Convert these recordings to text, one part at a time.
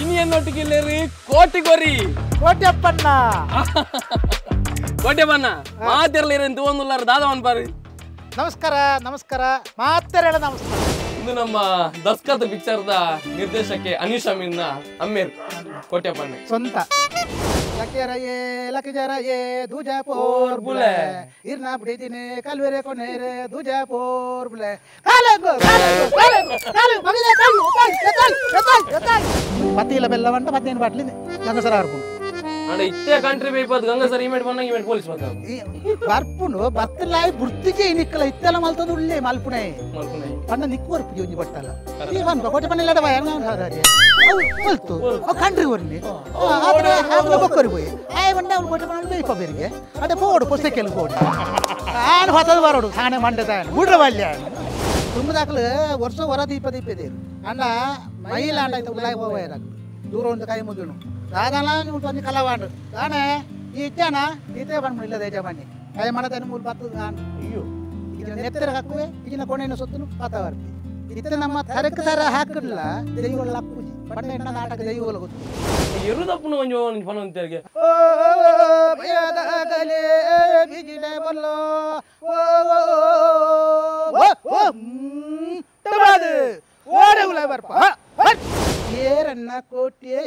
ಇನಿಯನ್ನೊಟ್ಟಿಗೆ ಕೋಟಿಗೊರಿ ಕೋಟ್ಯಪ್ಪಣ್ಣ ಕೋಟ್ಯಪ್ಪಣ್ಣ ಮಾತಿರಲಿರ ತೂವೊಂದುಲ್ಲಾರ ದಾದ ಪನ್ಪಾರು. ನಮಸ್ಕಾರ ನಮಸ್ಕಾರ ಮಾತೆರೆಲ ನಮಸ್ಕಾರ. ಇಂದು ನಮ್ಮ ದಸ್ಕತ್ ಪಿಕ್ಚರ್ದ ನಿರ್ದೇಶಕ್ಕೆ ಅನೀಶ್ ಅಮೀನ್ನ ಅಮ್ಮೇರ್ ಕೋಟ್ಯಪ್ಪಣ್ಣ ಸ್ವಂತ. ಲಕೆರಯೇ ಲಕಜರಯೇ ದುಜ ಪೋರ್ ಬುಲೆ ಇರ್ನ ಬಿಡಿದಿನೆ ಕಲ್ವೆರೆ ಕೊನೆರೆ ದುಜ ಪೋರ್ ಬುಲೆ ಕಾಲಗೋ ಕಾಲಗೋ ಕಾಲಗೋ ಕಾಲಗೋ ಮಗಲೇ ಕಾಲು ಕಾಲು ಕಾಲು ಕಾಲು ಕಾಲು ಪತಿಲ ಬೆಲ್ಲವಂಟ 15 ಬಾಟ್ಲಿ ಗಂಗಸರ ಅರ್ಪುಂಡು. ಅಂಡ ಇತ್ತೆ ಕಂಟ್ರಿ ಬೇಪದ್ ಗಂಗಸರ ಇಮೇಟ್ ಬಂದಾಗ ಇಮೇಟ್ ಪೊಲೀಸ್ ಬಂದ ಬರ್ಪುಂಡು ಬತ್ತಲಾಯಿ ಬುರ್ತಿಜೆ ನಿಕ್ಕಲ ಇತ್ತೆಲ್ಲ ಮಲ್ತದ ಉಳ್ಳೆ ಮಲ್ಪುಣೆ ಮಲ್ಪುಣೆ ಪಂಡ ನಿಕ್ಕು ವರ್ಪು ಒಂಜಿ ಬಟ್ಟಲ ಈ ಪನ್ಪ ಕೋಟೆ ಪನ್ನಿಲ್ಲಡ ಬಾಯ ಅವು ಕೊಲ್ತು ಅವು ಕಂಟ್ರಿ ಒರ್ನಿ ಆದ್ರೆ ಆದ್ರೆ ಬೊಕ್ಕರಿ ಪೋಯಿ ಆಯ್ ಬಂಡ ಅವ್ನು ಕೋಟೆ ಪನ್ನ ಬೇಯ್ಪ ಬೇರಿಗೆ ಅಡೆ ಪೋಡು ಪುಸ್ತಕೆಲ್ ಪೋಡು ಆನ್ ಹೊತ್ತದ ಬರೋಡು ಸಾಣೆ ಮಂಡೆ ತಾಯನ್ ಬುಡ್ರ ಬಲ್ಯ ತುಂಬದಾಕ್ಲು ವರ್ಷ ಹೊರ ದೀಪ ದೀಪ ದೇರು ಅಂಡ ಮೈಲ ಅಂಡ ಆಯ್ತು ಉಳ್ಳಾಯಿ ಹೋಗಾಯ್ರಾಕ್ಲು ದೂರ ಒಂದು ಕೈ ಮುಗಿನು ದಾದಲ ನೀವು ಒಂದು ಕಲವಾಂಡು ದಾನೆ ಈ ಇಚ್ಚಾನ ಈತೆ ಬಂದ್ಬಿಡು ಇಲ್ಲದ ಯಜಮಾನಿ ಕೈ ಮಾಡತೇನೆ ಮೂರು ಬರ್ತದ ಅಯ್ಯೋ ಇದನ್ನ ನೆತ್ತರ ಹಾಕುವೆ ಈಗಿನ ಕೊನೆಯನ್ನು ಸೊತ್ತನು ಪಾತವರ್ತಿ ಇತ್ತ ನಮ್ಮ ತರಕ ತರ ಹಾಕಲ್ಲ ದೈವಗಳ ಪೂಜೆ ಪಂಡ ಎಣ್ಣ ನಾಟಕ ದೈವಗಳ ಗೊತ್ತು ಎರುದಪ್ಪನ ಒಂಜಿ ಒಂಜಿ ಪನ ಅಂತೆರ್ಗೆ ಓ ಭಯದಾಗಲೇ ಬಿಜಿಲೆ ಬಲ್ಲೋ ಓ ಓ ಓ ತಬಾದು ಓಡಗುಲ ಬರ್ಪ ಏರನ್ನ ಕೋಟೆ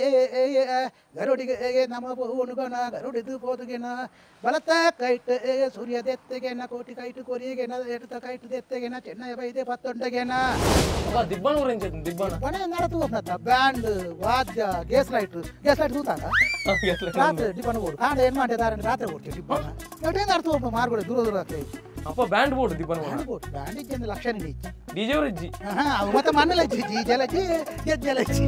ಗರುಡಿಗೆ ನಮ ಉಣುಗಣ ಗರುಡಿದು ಪೋದುಗೆನ ಬಲತ ಕೈಟ್ ಸೂರ್ಯ ದೆತ್ತೆಗೆನ ಕೋಟಿ ಕೈಟು ಕೊರಿಗೆನ ಎಡತ ಕೈಟು ದೆತ್ತೆಗೆನ ಚೆನ್ನೈ ಬೈದೆ ಪತ್ತೊಂಡಗೆನ ದಿಬ್ಬನ ಊರಂಚ ದಿಬ್ಬನ ಮನೆ ನಡತು ಹೋಗ್ನತ್ತ ಬ್ಯಾಂಡ್ ವಾದ್ಯ ಗ್ಯಾಸ್ ಲೈಟ್ ಗ್ಯಾಸ್ ಲೈಟ್ ತೂತಾಗ ರಾತ್ರಿ ಡಿಬ್ಬನ ಓಡು ಕಾಂಡ ಏನ್ ಮಾಡಿದಾರೆ ರಾತ್ರಿ ಓಡ್ತೀವಿ ಡಿಬ್ಬನ ನಡತು ಹೋಗ್ಬ ಮಾರ್ಗೋಡೆ ದೂರ ದೂರ ಆಗ್ತದೆ. ಅಪ್ಪ ಬ್ಯಾಂಡ್ ಬೋರ್ಡ್ ದಿಬ್ಬನ band board band ಇಜ್ಜಿ ಲಕ್ಷ ನಿಡಿ ಡಿಜೆ ಅವರಿಜ್ಜಿ ಅವು ಮತ್ತೆ ಮಣ್ಣಲಜ್ಜಿ ಜಿ ಜಲಜ್ಜಿ ಗೆಜ್ಜಲಜ್ಜಿ.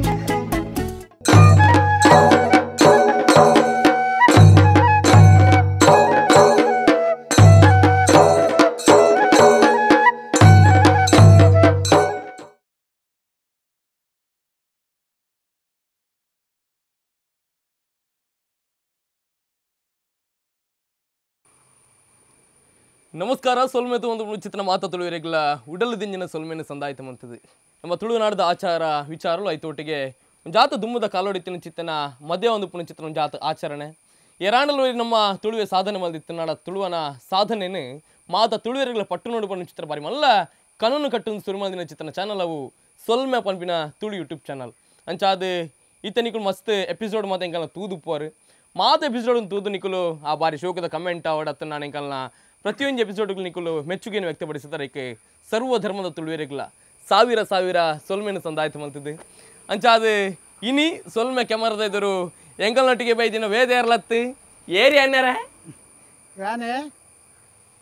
ನಮಸ್ಕಾರ. ಸೊಲ್ಮೆತು ಒಂದು ಚಿತ್ರ ಮಾತಾ ತುಳುವರೆಗಳ ಉಡಲು ದಿಂಜಿನ ಸೊಲ್ಮೆನ ಸಂದಾಯಿತ ಮಂತದೆ. ನಮ್ಮ ತುಳುನಾಡದ ಆಚಾರ ವಿಚಾರಗಳು ಐತೋಟಿಗೆ ಜಾತ ದುಮ್ಮದ ಕಾಲೋಡಿತ್ತಿನ ಚಿತ್ತನ ಮಧ್ಯ ಒಂದು ಪುಣ್ಯ ಚಿತ್ರನ ಜಾತ ಆಚರಣೆ ಏರಾಂಡಲು ನಮ್ಮ ತುಳುವೆ ಸಾಧನೆ ಮಲ್ದಿತ್ತು ನಾಡ ತುಳುವನ ಸಾಧನೆನು ಮಾತ ತುಳುವೆರೆಗಳ ಪಟ್ಟು ನೋಡು ಪಣ್ಣು ಚಿತ್ರ ಬಾರಿ ಮಲ್ಲ ಕನನು ಕಟ್ಟುಂದು ಸುರುಮಲ್ದಿನ ಚಿತ್ರನ ಚಾನಲ್ ಅವು ಸೊಲ್ಮೆ ಪನ್ಪಿನ ತುಳು ಯೂಟ್ಯೂಬ್ ಚಾನಲ್ ಅಂಚಾದ ಈತ ನಿಕುಲು ಮಸ್ತ್ ಎಪಿಸೋಡ್ ಮಾತ ಎಂಕಲ್ನ ತೂದುಪ್ಪುವರು ಮಾತ ಎಪಿಸೋಡ್ ತೂದು ನಿಕುಲು ಆ ಬಾರಿ ಶೋಕದ ಕಮೆಂಟ್ ಅವಡತ್ತ ನಾನು ಎಂಕಲ್ನ ಪ್ರತಿಯೊಂದು ಎಪಿಸೋಡ್ಗಳು ನಿಕುಲು ಮೆಚ್ಚುಗೆಯನ್ನು ವ್ಯಕ್ತಪಡಿಸುತ್ತಾರೆ. ಏಕೆ ಸರ್ವ ಧರ್ಮದ ತುಳುವೆರೆಗಳ ಸಾವಿರ ಸಾವಿರ ಸೊಲ್ಮೆನ ಸಂದಾಯಿತು ಮಲ್ತದೆ. ಅಂಚಾದ ಇನಿ ಸೊಲ್ಮೆ ಕೆಮರದ ಇದ್ದರು ಎಂಕಲ್ನೊಟ್ಟಿಗೆ ಬೈದಿನ ವೇದೇರ್ಲತ್ತು ಏರಿ ಅಣ್ಣರ ಯಾನೆ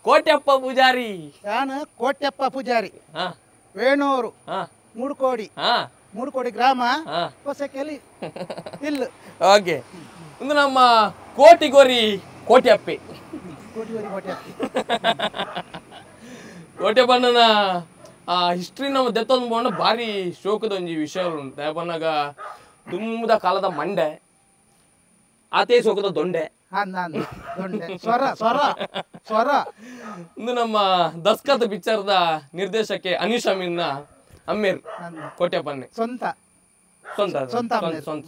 ಕೋಟ್ಯಪ್ಪ ಪೂಜಾರಿ. ಯಾನು ಕೋಟ್ಯಪ್ಪ ಪೂಜಾರಿ, ವೇಣೂರು, ಮೂಡುಕೋಡಿ, ಮೂಡುಕೋಡಿ ಗ್ರಾಮ, ಹೊಸಕೆಲಿ ಇಲ್ಲ. ಓಕೆ, ಇಂದು ನಮ್ಮ ಕೋಟಿಗೋರಿ ಕೋಟ್ಯಪ್ಪೆ ಕೋಟೆಬಣ್ಣನ ಆ ಹಿಸ್ಟ್ರಿ ನಮ್ಮ ದೆತ್ತೊಂದು ಬೋಂಡ ಭಾರಿ ಶೋಕದ ಒಂಜಿ ವಿಷಯ ಉಂಟು. ದಯಬಣ್ಣಗ ತುಂಬದ ಕಾಲದ ಮಂಡೆ ಆತೇ ಶೋಕದ ದೊಂಡೆ ಸ್ವರ ಸ್ವರ ಸ್ವರ. ಇಂದು ನಮ್ಮ ದಸ್ಕತ್ ಪಿಕ್ಚರ್ದ ನಿರ್ದೇಶಕ್ಕೆ ಅನೀಶ್ ಅಮೀನ್ನ ಅಮ್ಮೇರ್ ಕೋಟ್ಯಪ್ಪನ್ನೆ ಸ್ವಂತ ಸ್ವಂತ ಸ್ವಂತ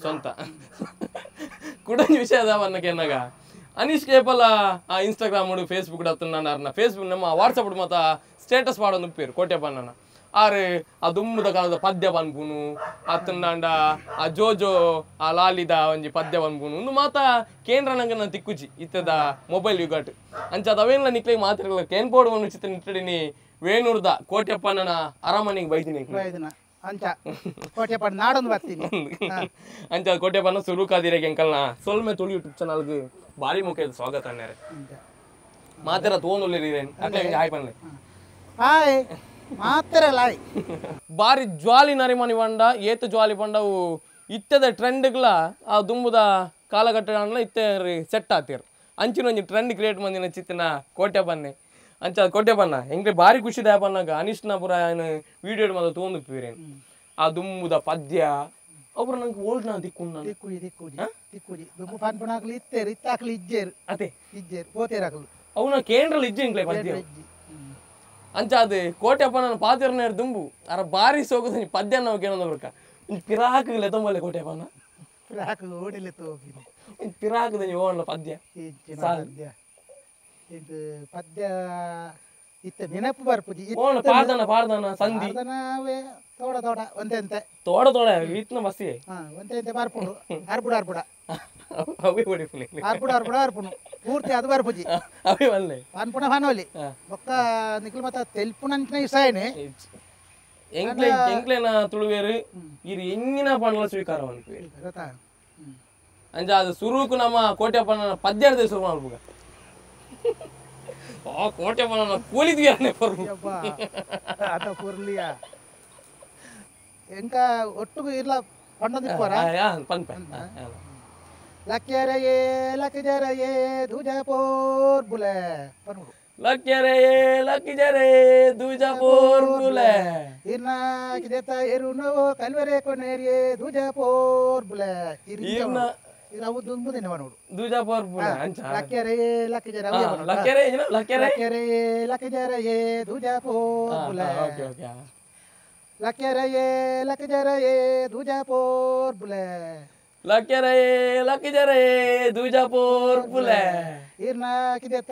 ಸ್ವಂತ ಕುಡಂಜಿ ವಿಷಯದ ಬನ್ನಕ್ಕೆ ಅನೀಶ್ ಕೇಪಲ ಆ ಇನ್ಸ್ಟಾಗ್ರಾಮ್ ಫೇಸ್ಬುಕ್ ಅತ್ತ ಫೇಸ್ಬುಕ್ ನಮ್ಮ ವಾಟ್ಸಪ್ ಮತ್ತು ಸ್ಟೇಟಸ್ ಮಾಡೋದು ಉಪ್ಪೇರು ಕೋಟ್ಯಪ್ಪಣ್ಣನ ಆರು ಆ ದುಮ್ಮದ ಕಾಲದ ಪದ್ಯ ಪನ್ಪುನು ಅತ್ತಂದಾಂಡ ಆ ಜೋಜೋ ಆ ಲಾಲಿದ ಒಂಜಿ ಪದ್ಯ ಪನ್ಪುನು ಒಂದು ಮಾತ ಕೇಂದ್ರ ನಂಗೆ ನಾನು ತಿಕ್ಕುಜಿ ಇತ್ತದ ಮೊಬೈಲ್ ಯುಗಾಟ್ ಅಂಚ ಅವೇನ ನಿಕ್ಲೆ ಮಾತ್ರ ಕೇನ್ ಪೋಡು ಒಂದು ಚಿತ್ರ ನಿಟ್ಟಡಿನಿ ವೇಣೂರ್ದ ಕೋಟ್ಯಪ್ಪಣ್ಣನ ಅರಮನೆಗೆ ಬೈದಿನಿ ಅಂಚ ಕೋಟ್ಯಪ್ಪಣ್ಣ ನಾಡೊಂದು ಬರ್ತೀನಿ ಅಂಚ ಕೋಟ್ಯಪ್ಪಣ್ಣ ಸುರುಕಾದಿರೇಗೆ ಅಂಕಲ್ನ ಸೊಲ್ಮೆ ತುಳು ಯೂಟ್ಯೂಬ್ ಚಾನಲ್ಗೆ ಭಾರಿ ಮುಖ್ಯ ಸ್ವಾಗತ ಅಣ್ಣಾರೆ. ಮಾತೆರ ತೋಂದುಲ್ಲೇರಿ ಹಾಯ್ ಪನ್ಲೆ ಹಾಯ್ ಮಾತೆರ ಲಾಯ್ ಬಾರಿ ಜ್ವಾಲಿ ನರಿಮನಿ ಬಂಡ ಏತ ಜ್ವಾಲಿ ಬಂಡವು ಇತ್ತದ ಟ್ರೆಂಡ್ಗಳ ಆ ದುಂಬುದ ಕಾಲಘಟ್ಟ ಇತ್ತೆ ಸೆಟ್ ಆತೀರ್ ಅಂಚಿನ ಒಂಜಿ ಟ್ರೆಂಡ್ ಕ್ರಿಯೇಟ್ ಮಂದಿನ ಚಿತ್ತಿನ ಕೋಟೆ ಬನ್ನೆ ಅಂಚ ಕೋಟೆ ಬನ್ನ ಹೆಂಗ್ರೆ ಭಾರಿ ಖುಷಿ ದಾಪನ್ನಾಗ ಅನಿಶ್ನ ಪುರ ಏನು ವೀಡಿಯೋ ಮಾತ್ರ ತೋಂದುಪ್ಪೀರೇನು ಆ ದುಂಬುದ ಪದ್ಯ ಅವ್ರು ನಂಗೆ ಓಲ್ಡ್ ನಾ ದಿಕ್ಕು ದಿಕ್ಕುಜಿ ದಿಕ್ಕುಜಿ ದಿಕ್ಕುಜಿ ದುಂಬು ಪನ್ಪುನಾಕ್ಲು ಇತ್ತೇರು ಇತ್ತಾಕ್ಲು ಇಜ್ಜೇರು ಅದೇ ಇಜ್ಜೇರು ಪೋತೇರಾಕ್ಲು ಅವನ ಕೇಂದ್ರಲ್ಲಿ ಇಜ್ಜೆ ಇಂಕ್ಲೆ ಪದ್ಯ ಅಂಚ ಅದು ಕೋಟೆಪ್ಪ ನಾನು ಪಾತಿರ್ನೇರು ದುಂಬು ಅರ ಬಾರಿ ಸೋಗದ ಪದ್ಯ ನಾವು ಕೇಳೋದು ಬರ್ಕ ಪಿರಾಕ್ ಲೆತ್ತೊಂಬಲ್ಲೆ ಕೋಟೆಪ್ಪನ. ಪಿರಾಕ್ ಓಡಿಲೆ ತೋಪಿನಿ ಪಿರಾಕ್ದ ಓಣ್ಲ ಪದ್ಯ ಪದ್ಯ ಇದು ಪದ್ಯ ಇತ್ತ ನೆನಪು ಬರ್ಪುಜಿ ಓಣ ಪಾರ್ದನ ಪಾರ್ದನ ಸಂಧಿ ಪಾರ್ದನವೇ ತೋಡ ತೋಡ ಒಂತೆಂತೆ ತೋಡ ತೋಡ ಇತ್ನ ಬಸ್ಸಿ ಒಂತೆಂತೆ ಬರ್ಪುಂಡು ಅರ್ಪುಡ ಅರ್ಪುಡ ಅವೇ ಹೊಡಿಪುನಿ ಅರ್ಪುಡ ಅರ್ಪುಡ ಅರ್ಪುನು ಪೂರ್ತಿ ಅದು ಬರ್ಪುಜಿ ಅವೇ ವಲ್ಲೆ ಪನ್ಪುಣ ಫಾನೋಲಿ ಬೊಕ್ಕ ನಿಕ್ಲು ಮತ್ತ ತೆಲ್ಪುನಂಚಿನ ಇಸಾಯನೆ ಎಂಕ್ಲೆ ಎಂಕ್ಲೆನ ತುಳುವೇರು ಇರು ಎಂಗಿನ ಪಂಡಲ ಸ್ವೀಕಾರ ಮನ್ಪುವೇರು ಗೊತ್ತಾ ಅಂಚ ಅದು ಸುರುಕು ನಮ್ಮ ಕೋಟ್ಯಪ್ಪನ ಪದ್ಯದ ಶುರು ಮಲ್ಪುಗ ಆ ಕೋಟ್ಯಪ್ಪನ ಕೂಲಿ ತೀರನೆ ಪರ್ಪು ಯಬ್ಬಾ ಅತ ಪುರ್ಲಿಯ ಎಂಕ ಒಟ್ಟುಗು ಇರ್ಲ ಪಂಡೊಂದಿಪ್ಪರ ಪನ್ಪೆ ಲಕ್ಯರಯೇ ಲಕ್ಜರಯೇ ದುಜಪೋರ್ ಬುಲೆ ಪನ್ನುಡು ಲಕ್ಯರಯೇ ಲಕ್ಜರಯೇ ದುಜಪೋರ್ ಬುಲೆ ಇರ್ನ ಕಿದೆತ ಎರುನೋ ಕಲ್ವರೆ ಕೊನೇರಿಯೇ ದುಜಪೋರ್ ಬುಲೆ ಇರ್ನ ಇರವು ದುಂಬುದಿನ ಪನ್ನುಡು ದುಜಪೋರ್ ಬುಲೆ ಅಂಚ ಲಕ್ಯರಯೇ ಲಕ್ಜರಯೇ ಲಕ್ಯರೇ ಏನ ಲಕ್ಯರೇ ಲಕ್ಯರಯೇ ಲಕ್ಜರಯೇ ದುಜಪೋರ್ ಬುಲೆ ಓಕೆ ಓಕೆ ಲಕ್ಯರಯೇ ಲಕ್ಜರಯೇ ದುಜಪೋರ್ ಬುಲೆ ಲಕ್ಯರಯೇ ಲಕ್ಜರಯೇ ದುಜಪೋರ್ ಬುಲೆ ಇರ್ನ ಕಿದೆತ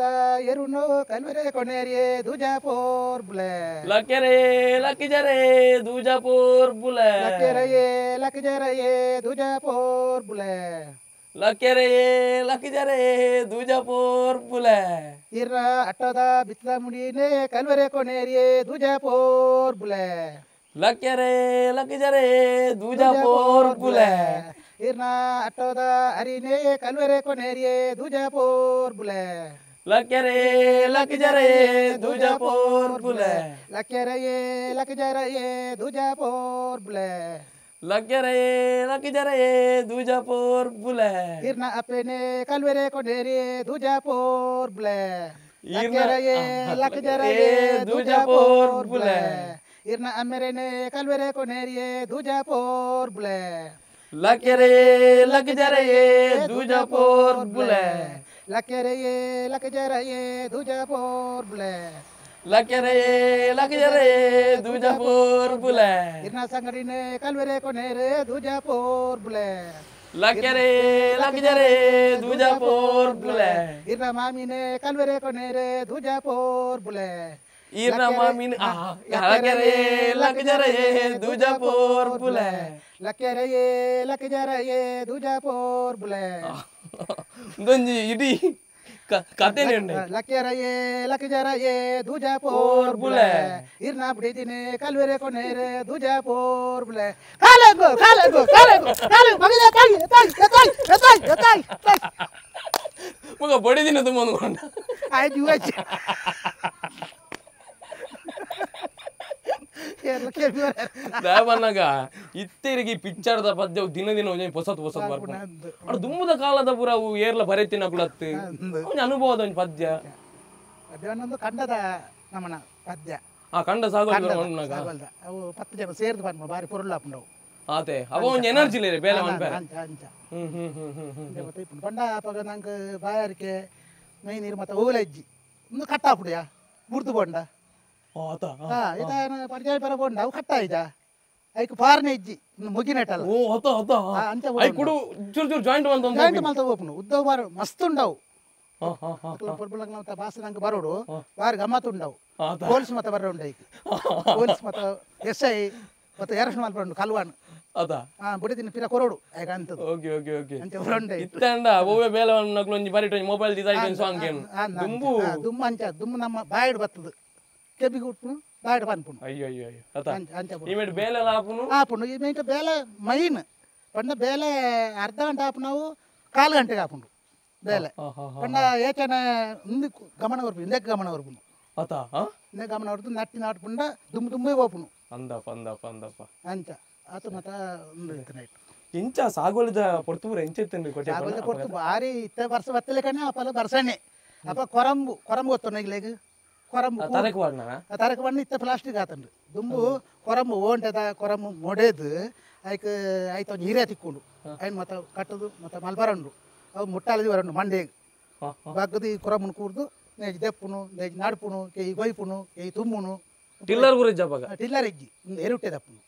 ಎರುನೋ ಕಲ್ವರೆ ಕೊನೇರಿಯೇ ದುಜಪೋರ್ ಬುಲೆ ಲಕ್ಯರಯೇ ಲಕ್ಜರಯೇ ದುಜಪೋರ್ ಬುಲೆ ಲಕ್ಯರಯೇ ಲಕ್ಜರಯೇ ದುಜಪೋರ್ ಬುಲೆ ಲಕ್ಯರಯೇ ಲಕ್ಜರಯೇ ದುಜಪೋರ್ ಬುಲೆ ಇರ್ನ ಅಟ್ಟದ ಬಿತ್ತದ ಮುಡಿನೇ ಕಲ್ವರೆ ಕೊನೇರಿಯೇ ದುಜಪೋರ್ ಬುಲೆ ಲಕ್ಯರಯೇ ಲಕ್ಜರಯೇ ದುಜಪೋರ್ ಬುಲೆ ಇರ್ನ ಅಟ್ಟದ ಅರಿನೇ ಕಲ್ವರೆ ಕೊನೇರಿಯೇ ದುಜಪೋರ್ ಬುಲೆ ಲಕ್ಯರಯೇ ಲಕ್ಜರಯೇ ದುಜಪೋರ್ ಬುಲೆ ಲಕ್ಯರಯೇ ಲಕ್ಜರಯೇ ದುಜಪೋರ್ ಬುಲೆ ಲಕ್ಯರಯೇ ಲಕ್ಜರಯೇ ದುಜಪೋರ್ ಬುಲೆ ಇರ್ನ ಅಪ್ಪೆನೆ ಕಲ್ವರೆ ಕೊನೇರಿಯೇ ದುಜಪೋರ್ ಬುಲೆ ಲಕ್ಯರಯೇ ಲಕ್ಜರಯೇ ದುಜಪೋರ್ ಬುಲೆ ಇರ್ನ ಅಮ್ಮೆರೆನೆ ಕಲ್ವರೆ ಕೊನೇರಿಯೇ ದುಜಪೋರ್ ಬುಲೆ ಲಕ್ಯರಯೇ ಲಕ್ಜರಯೇ ದುಜಪೋರ್ ಬುಲೆ ಲಕ್ಯರಯೇ ಲಕ್ಜರಯೇ ದುಜಪೋರ್ ಬುಲೆ ಲಕ್ಯರಯೇ ಲಕ್ಜರಯೇ ದುಜಪೋರ್ ಬುಲೆ ಇರ್ನ ಸಂಗಡಿನೆ ಕಲ್ವರೆ ಕೊನೇರೆ ದುಜಪೋರ್ ಬುಲೆ ಲಕ್ಯರಯೇ ಲಕ್ಜರಯೇ ದುಜಪೋರ್ ಬುಲೆ ಇರ್ನ ಮಾಮಿನೆ ಕಲ್ವರೆ ಕೊನೇರೆ ದುಜಪೋರ್ ಬುಲೆ ಇರ್ನ ಮಾಮಿನ ಲಕ್ಯರಯೇ ಲಕ್ಜರಯೇ ದುಜಪೋರ್ ಬುಲೆ ಲಕ್ಯರಯೇ ಲಕ್ಜರಯೇ ದುಜಪೋರ್ ಬುಲೆ ಒಂದೊಂಜಿ ಇಡೀ ಕತೆನೆ ಉಂಡೆ ಲಕ್ಯರಯೇ ಲಕ್ಜರಯೇ ದುಜಪೋರ್ ಬುಲೆ ಇರ್ನ ಬಿಡಿದಿನೆ ಕಲ್ವರೆ ಕೊನೇರೆ ದುಜಪೋರ್ ಬುಲೆ ಕಾಲಗೋ ಕಾಲಗೋ ಕಾಲಗೋ ಕಾಲಗೋ ಮಗನೇ ತಾಯಿ ತಾಯಿ ತಾಯಿ ತಾಯಿ ತಾಯಿ ತಾಯಿ ಮಗ ಬಡಿದಿನ ತುಂಬ ಅಂದ್ಕೊಂಡ ಆಯ್ತು ಆಯ್ತು ದೇವನಾಗ ಇತ್ತೆರಿಗೆ ಪಿಕ್ಚರ್ದ ಪದ್ಯ ದಿನ ದಿನ ಒಂಜಿ ಪೊಸತ್ ಪೊಸತ್ ಬರ್ಪುಂಡು ಅಡು ದುಂಬುದ ಕಾಲದ ಪೂರ ಅವು ಏರ್ಲ ಬರೆತಿನ ಕುಲತ್ತು ಒಂಜಿ ಅನುಭವದ ಒಂಜಿ ಪದ್ಯ ಪದ್ಯ ಕಂಡದ ನಮನ ಪದ್ಯ ಆ ಕಂಡ ಸಾಗೋಲ್ದ ಅವು 10 ಜನ ಸೇರ್ದು ಪನ್ಪ ಬಾರಿ ಪೊರುಳಾಪುಂಡು ಆತೆ ಅವ ಒಂಜಿ ಎನರ್ಜಿ ಲೇರೆ ಬೇಲೆ ಮನ್ಪೆ ಅಂಚ ಅಂಚ ಹ್ಮ್ ಹ್ಮ್ ಹ್ಮ್ ಹ್ಮ್ ಹ್ಮ್ ಮತ್ತೆ ಇಪ್ಪುಂಡು ಪಂಡ ಅಪಗ ನಂಗೆ ಬಾಯಾರಿಕೆ ಮೈ ನೀರು ಮತ್ತೆ ಓಲಜ್ಜಿ ಒಂದು ಕಟ್ಟಾಪುಡಿಯಾ ಬುಡ್ದು ಪೋಂಡ ಪರಿಚಯ ಪರ ಪೋಂಡ ಅವು ಕಟ್ಟಾಯ್ತಾ ಐಕ್ ಪಾರನೆ ಇಜ್ಜಿ ಮುಗಿನೆಟಲ್ಲ ಓ ಹತ ಹತ ಅಂಚ I ಕುಡು ಚೂರು ಚೂರು ಜಾಯಿಂಟ್ ಬಂತ ಜಾಯಿಂಟ್ ಮಲ್ತ ಓಪನು ಉದ್ದ ಬಾರ ಮಸ್ತ್ ಉಂಡವು ಪೊರ್ಬುಲಂಗ್ ಮತ್ತ ಬಾಸ ನಂಗೆ ಬರೋಡು ಬಾರಿ ಗಮ್ಮತ್ ಉಂಡವು ಪೊಲೀಸ್ ಮತ್ತ ಬರ ಉಂಡ ಐಕ್ ಪೊಲೀಸ್ ಮತ್ತ ಎಸ್ I ಮತ್ತೆ ಎರಷ್ಟು ಮಲ್ಪ ಉಂಡು ಕಲ್ವಾನ್ ಬುಡಿದಿನ ಪಿರ ಕೊರೋಡು ಐಕ ಅಂತದ್ದು ಓಕೆ ಓಕೆ ಓಕೆ ಅಂಚ ಬರೋಂಡ ಇತ್ತಂಡ ಓವೆ ಬೇಲೆ ನಕ್ಲು ಒಂಜಿ ಬರಿಟ್ ಒಂಜಿ ಮೊಬೈಲ್ ಡಿಸೈನ್ ಸಾಂಗ್ ಏನು ದುಂಬು ದುಂಬು ಅಂಚ ದುಂಬು ನಮ್ಮ ಬಾಯಿಡ್ ಬತ್ತದು ಕೆಬಿಗೆ ಉಟ್ಪುನು ಬಾಯಿಡ್ ಪನ್ಪುನು ಅಯ್ಯೋ ಅಯ್ಯೋ ಅಯ್ಯೋ ಅತ ಈ ಮೇಟ್ ಬೇಲೆ ಆಪುನು ಆಪುನು ಈ ಮೇಟ್ ಬೇಲೆ ಮೈನ್ ಪಂಡ ಬೇಲೆ ಅರ್ಧ ಗಂಟೆ ಆಪುನವು ಕಾಲು ಗಂಟೆಗೆ ಆಪುಂಡು ಬೇಲೆ ಪಂಡ ಏಚನ ಹಿಂದೆ ಗಮನ ಬರ್ಪು ಹಿಂದಕ್ಕೆ ಗಮನ ಬರ್ಪುನು ಅತ ಹಿಂದೆ ಗಮನ ಬರ್ತು ನಟ್ಟಿ ನಾಟ್ಪುಂಡ ದುಂಬು ದುಂಬೆ ಹೋಪುನು ಅಂದಪ್ಪ ಅಂದಪ್ಪ ಅಂದಪ್ಪ ಅಂಚ ಆತ ಮತ ನೈಟ್ ಇಂಚ ಸಾಗೋಲಿದ ಪೊರ್ತುಪುರ ಎಂಚ ಇತ್ತಂడి ಕೊಟ್ಟೆ ಸಾಗೋಲಿದ ಪೊರ್ತು ಬಾರಿ ಇತ್ತ ವರ್ಷ ಬತ್ತಲೆ ಕಣೆ ಅಪ್ಪಲ ಬರ್ಸಣೆ ಅಪ್ಪ ಕೊರಂಬು ಕೊರಂಬು ಗೊತ್ತುನ ಇಲ್ಲೇಗ ಕೊರಂಬು ತರಕ ಬಣ್ಣ ತರಕ ಬಣ್ಣ ಇತ್ತ ಪ್ಲಾಸ್ಟಿಕ್ ಆತಂಡು ದುಂಬು ಕೊರಂಬು ಓಂಟದ ಕೊರಂಬು ಮೊಡೆದು ಐಕ್ ಐತ ಒಂಜಿ ಹಿರಿಯ ತಿಕ್ಕೊಂಡು ಐನ್ ಮತ್ತ ಕಟ್ಟದು ಮತ್ತ ಮಲ್ಬರಂಡು ಅವು ಮುಟ್ಟಾಲದಿ ಬರಂಡು ಮಂಡೆಗ್ ಬಗ್ಗದು ಈ ಕೊರಂಬುನು ಕೂರ್ದು ನೇಜ್ ದೆಪ್ಪುನು ನೇಜ್ ನಾಡ್ಪುನು ಕೆಯಿ ಕೊಯ್ಪುನು ಕೆಯಿ ತುಮ್ಮುನು ಟಿಲ್ಲರ್ ಊರ ಇಜ್ಜ ಅಪಗ ಟಿಲ್ಲರ್ ಇಜ್ಜಿ ಎರುಟ್ಟೆ ದಪ್ಪುನು